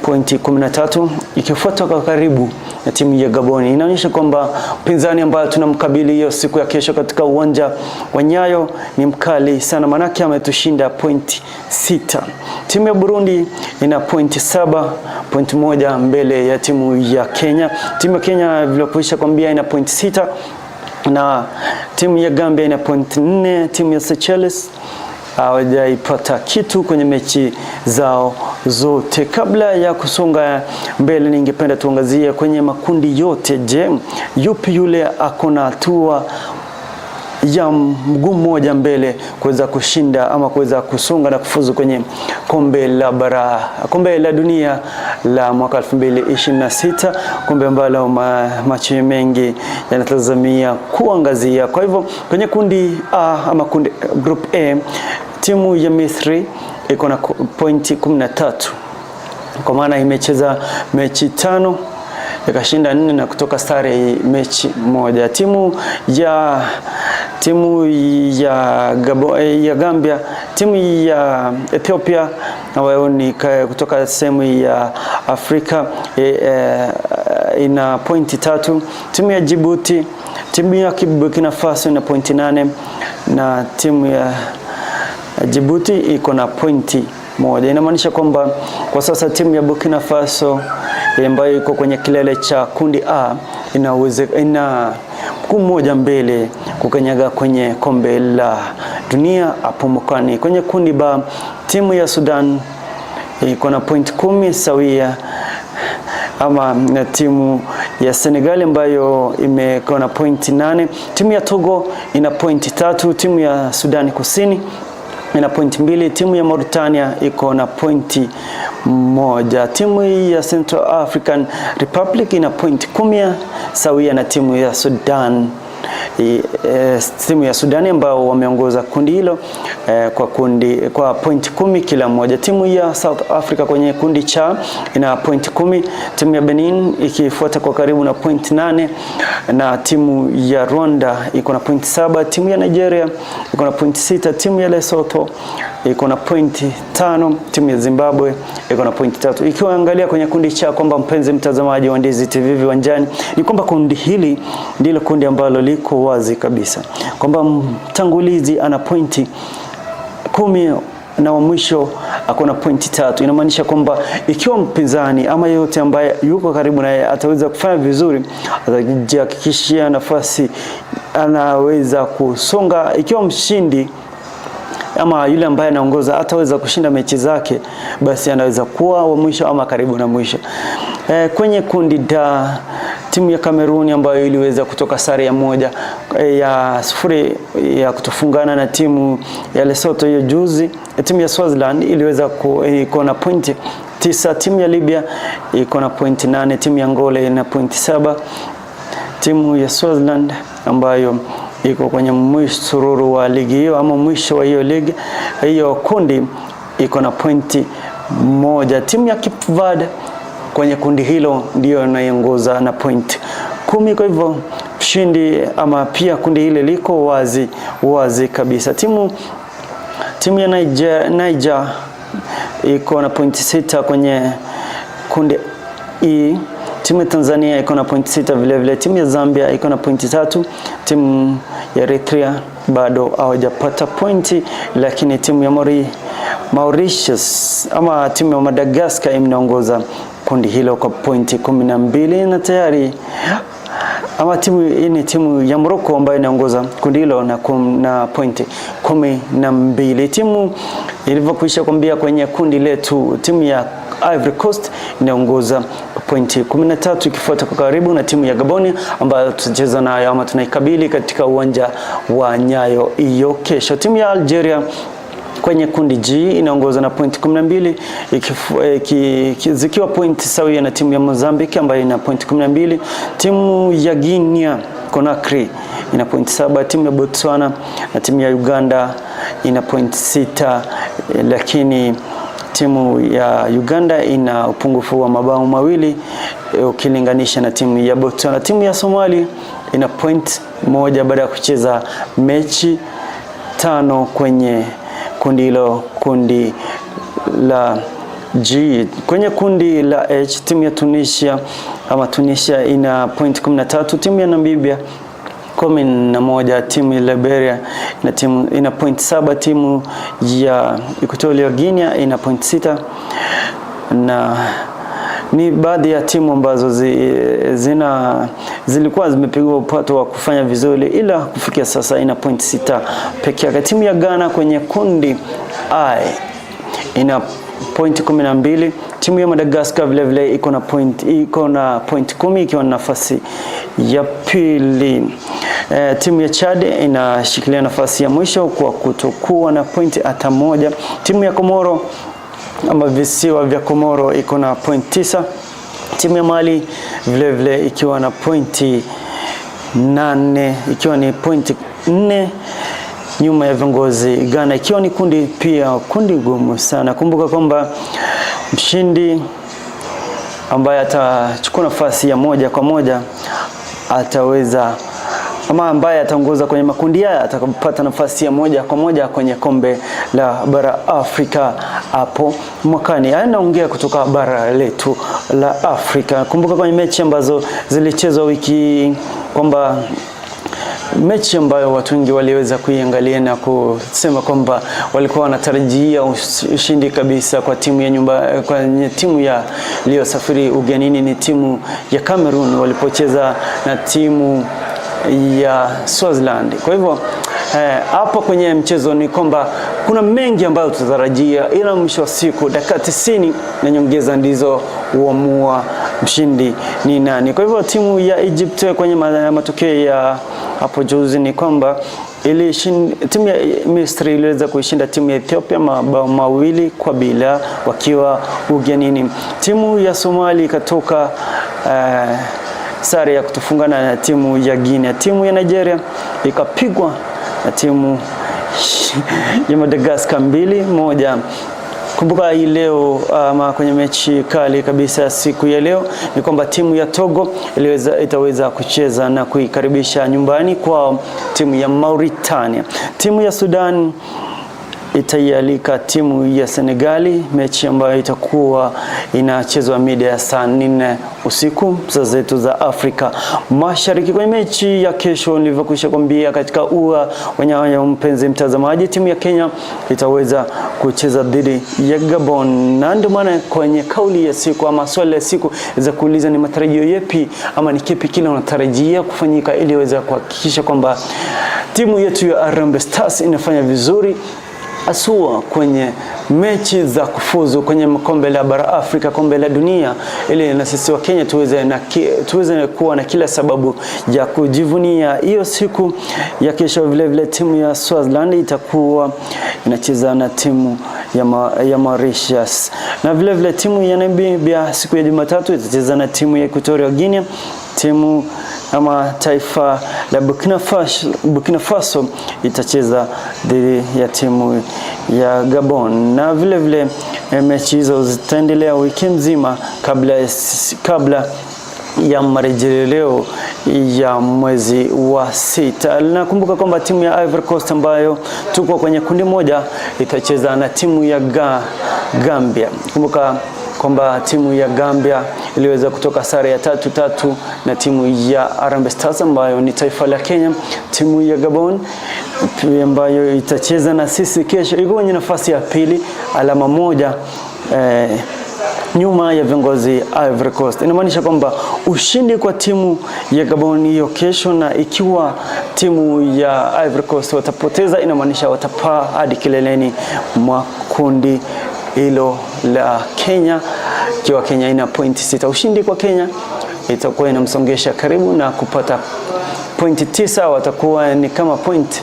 pointi 13, ikifuatwa kwa karibu na timu ya Gabon. Inaonyesha kwamba mpinzani ambaye tunamkabili hiyo siku ya kesho katika uwanja wa Nyayo ni mkali sana, manake ametushinda pointi 6. Timu ya Burundi ina pointi 7, pointi 1 mbele ya timu ya Kenya. Timu ya Kenya vilivyokuisha kwambia ina pointi 6 na timu ya Gambia ina pointi 4. Timu ya Seychelles hawajaipata kitu kwenye mechi zao zote. Kabla ya kusonga mbele, ningependa tuangazie kwenye makundi yote. Je, yupi yule akona hatua ya mguu mmoja mbele kuweza kushinda ama kuweza kusonga na kufuzu kwenye kombe la bara, kombe la dunia la mwaka 2026, kombe ambalo macho mengi yanatazamia kuangazia. Kwa hivyo kwenye kundi A ama kundi group A, timu ya Misri iko na pointi 13, kwa maana imecheza mechi 5 ikashinda 4 na kutoka sare mechi 1. Timu ya ya Gambia, timu ya Ethiopia ambayo ni kutoka sehemu ya Afrika ina pointi 3. Timu ya Djibouti, timu ya Burkina Faso ina pointi 8 na timu ya Djibouti iko na pointi 1. Inamaanisha kwamba kwa sasa timu ya Burkina Faso ambayo iko kwenye kilele cha kundi A ina mguu mmoja mbele kukanyaga kwenye kombe la dunia hapo mwakani. Kwenye kundi B, timu ya Sudan iko na point 10 sawia ama na timu ya Senegal ambayo imekuwa na pointi 8. Timu ya Togo ina pointi 3, timu ya Sudani Kusini ina pointi 2, timu ya Mauritania iko na pointi 1. Timu ya Central African Republic ina pointi 10 sawia na timu ya Sudan. Timu ya Sudani ambao wameongoza kundi hilo kwa pointi 10 kila moja. Timu ya South Africa kwenye kundi cha ina pointi 10, timu ya Benin ikifuata kwa karibu na pointi 8, na timu ya Rwanda iko na pointi 7, timu ya Nigeria iko na pointi 6, timu ya Lesotho iko na pointi 5, timu ya Zimbabwe iko na pointi 3. Ikiwa angalia kwenye kundi cha kwamba, mpenzi mtazamaji wa Ndizi TV Viwanjani, ni kwamba kundi hili ndilo kundi ambalo liko wazi kabisa kwamba mtangulizi ana pointi 10 na wa mwisho akona pointi 3. Inamaanisha kwamba ikiwa mpinzani ama yeyote ambaye yuko karibu naye ataweza kufanya vizuri, atajihakikishia nafasi, anaweza kusonga. Ikiwa mshindi ama yule ambaye anaongoza ataweza kushinda mechi zake, basi anaweza kuwa wa mwisho ama karibu na mwisho. Kwenye kundi D, timu ya Kameruni ambayo iliweza kutoka sare ya 1-0 ya kutofungana na timu ya Lesotho hiyo juzi. Timu ya Swaziland iliweza iko na pointi 9, timu ya Libya iko na pointi 8, timu ya Angola ina pointi 7. Timu ya Swaziland ambayo iko kwenye msururu wa ligi hiyo ama mwisho wa hiyo ligi hiyo kundi iko na pointi 1. Timu ya Cape Verde kwenye kundi hilo ndiyo inayoongoza na pointi 10. Kwa hivyo mshindi ama pia kundi hili liko wazi wazi kabisa. Timu ya Niger iko na pointi 6 kwenye kundi E. Timu ya Tanzania iko na pointi 6 vile vile. Timu ya Zambia iko na pointi 3. Timu ya Eritrea bado hawajapata pointi, lakini timu ya Mauritius ama timu ya Madagascar inaongoza kundi hilo kwa pointi 12 na tayari ama timu hii ni timu ya Morocco ambayo inaongoza kundi hilo na pointi 12. Timu ilivyokwisha kuambia kwenye kundi letu, timu ya Ivory Coast inaongoza pointi 13 ikifuata kwa karibu na timu ya Gaboni ambayo tutacheza nayo ama tunaikabili katika uwanja wa Nyayo hiyo kesho. Timu ya Algeria kwenye kundi G inaongoza na pointi 12 zikiwa pointi sawia na timu ya Mozambique ambayo ina pointi 12. Timu ya Guinea Conakry ina pointi 7, timu ya Botswana na timu ya Uganda ina pointi 6, lakini timu ya Uganda ina upungufu wa mabao 2 ukilinganisha na timu ya Botswana. Timu ya Somalia ina point 1 baada ya kucheza mechi 5 kwenye kundi hilo, kundi la G. Kwenye kundi la H, timu ya Tunisia ama Tunisia ina point 13, timu ya Namibia 11, timu ya Liberia ina point 7, timu ya Equatorial Guinea ina point 6, na ni baadhi ya timu ambazo zilikuwa zimepigwa upato wa kufanya vizuri, ila kufikia sasa ina point 6 pekee yake. Timu ya Ghana kwenye kundi I ina point 12. Timu ya Madagascar vile vile iko na point 10 ikiwa na nafasi ya pili. Timu ya Chad inashikilia nafasi ya mwisho kwa kutokuwa na point hata moja. Timu ya Komoro ama visiwa vya Komoro iko na point 9. Timu ya Mali vile vile ikiwa na pointi 8, ikiwa ni pointi 4 nyuma ya viongozi Ghana, ikiwa ni kundi pia kundi gumu sana. Kumbuka kwamba mshindi ambaye atachukua nafasi ya moja kwa moja ataweza ama ambaye ataongoza kwenye makundi haya atakapata nafasi ya moja kwa moja kwenye kombe la bara Afrika hapo mwakani. Haya naongea kutoka bara letu la Afrika. Kumbuka kwenye mechi ambazo zilichezwa wiki kwamba mechi ambayo watu wengi waliweza kuiangalia na kusema kwamba walikuwa wanatarajia ushindi kabisa kwa timu ya nyumba, kwa timu ya iliyosafiri ugenini ni timu ya Cameroon walipocheza na timu ya Swaziland. Kwa hivyo hapo kwenye mchezo ni kwamba kuna mengi ambayo tutarajia, ila mwisho wa siku dakika 90 na nyongeza ndizo huamua mshindi ni nani. Kwa hivyo timu ya Egypt kwenye matokeo ya hapo juzi ni kwamba timu ya Misri iliweza kuishinda timu ya Ethiopia mabao 2-0 wakiwa ugenini. Timu ya Somali ikatoka sare ya kutofungana na timu ya Guinea. Timu ya Nigeria ikapigwa na timu ya Madagascar 2-1. Kumbuka hii leo ama kwenye mechi kali kabisa siku ya leo ni kwamba timu ya Togo itaweza kucheza na kuikaribisha nyumbani kwa timu ya Mauritania. Timu ya Sudan itaialika timu ya Senegali, mechi ambayo itakuwa inachezwa mida ya saa 4 usiku saa zetu za Afrika Mashariki. Kwenye mechi ya kesho nilivyokwisha kwambia katika ua wa Nyayo, mpenzi mtazamaji, timu ya Kenya itaweza kucheza dhidi ya Gabon, na ndio maana kwenye kauli ya siku ama swali la siku za kuuliza ni matarajio yapi ama ni kipi kile unatarajia kufanyika ili iweze kuhakikisha kwamba timu yetu ya Harambee Stars inafanya vizuri asua kwenye mechi za kufuzu kwenye kombe la bara Afrika, kombe la dunia, ili na sisi wa Kenya tuweze kuwa na kila sababu ya kujivunia. Hiyo siku ya kesho vile vile timu ya Swaziland itakuwa inacheza na timu ya Mauritius, na vile vile timu ya Namibia siku ya Jumatatu itacheza na timu ya Equatorial Guinea. Timu ama taifa la Burkina Faso itacheza dhidi ya timu ya Gabon, na vile vile mechi hizo zitaendelea wiki nzima kabla ya marejeleo ya mwezi wa 6. Nakumbuka kwamba timu ya Ivory Coast ambayo tuko kwenye kundi moja itacheza na timu ya Gambia. Kumbuka kwamba timu ya Gambia iliweza kutoka sare ya 3-3 na timu ya Harambee Stars ambayo ni taifa la Kenya. Timu ya Gabon ambayo itacheza na sisi kesho iko kwenye nafasi ya pili, alama 1 nyuma ya viongozi Ivory Coast. Inamaanisha kwamba ushindi kwa timu ya Gabon hiyo kesho, na ikiwa timu ya Ivory Coast watapoteza, inamaanisha watapaa hadi kileleni mwa kundi hilo la Kenya, ikiwa Kenya ina pointi 6. Ushindi kwa Kenya itakuwa inamsongesha karibu na kupata pointi 9, watakuwa ni kama pointi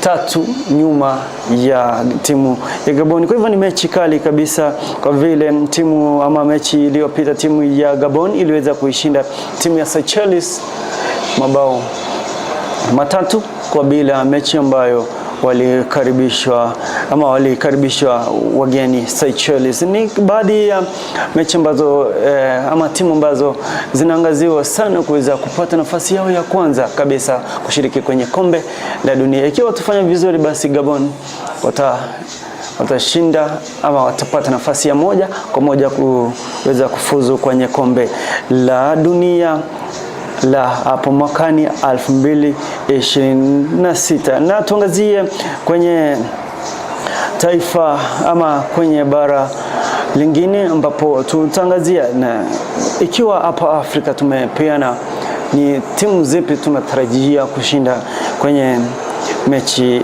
3 nyuma ya timu ya Gabon. Kwa hivyo ni mechi kali kabisa, kwa vile timu ama mechi iliyopita timu ya Gabon iliweza kuishinda timu ya Seychelles mabao 3-0, mechi ambayo walikaribishwa ama walikaribishwa wageni Seychelles. Ni baadhi ya mechi ambazo ama timu ambazo zinaangaziwa sana kuweza kupata nafasi yao ya kwanza kabisa kushiriki kwenye kombe la dunia. Ikiwa watafanya vizuri, basi Gabon watashinda ama watapata nafasi ya moja kwa moja kuweza kufuzu kwenye kombe la dunia la hapo mwakani 2026. Na tuangazie kwenye taifa ama kwenye bara lingine ambapo tutaangazia na ikiwa hapa Afrika tumepeana ni timu zipi tunatarajia kushinda kwenye mechi.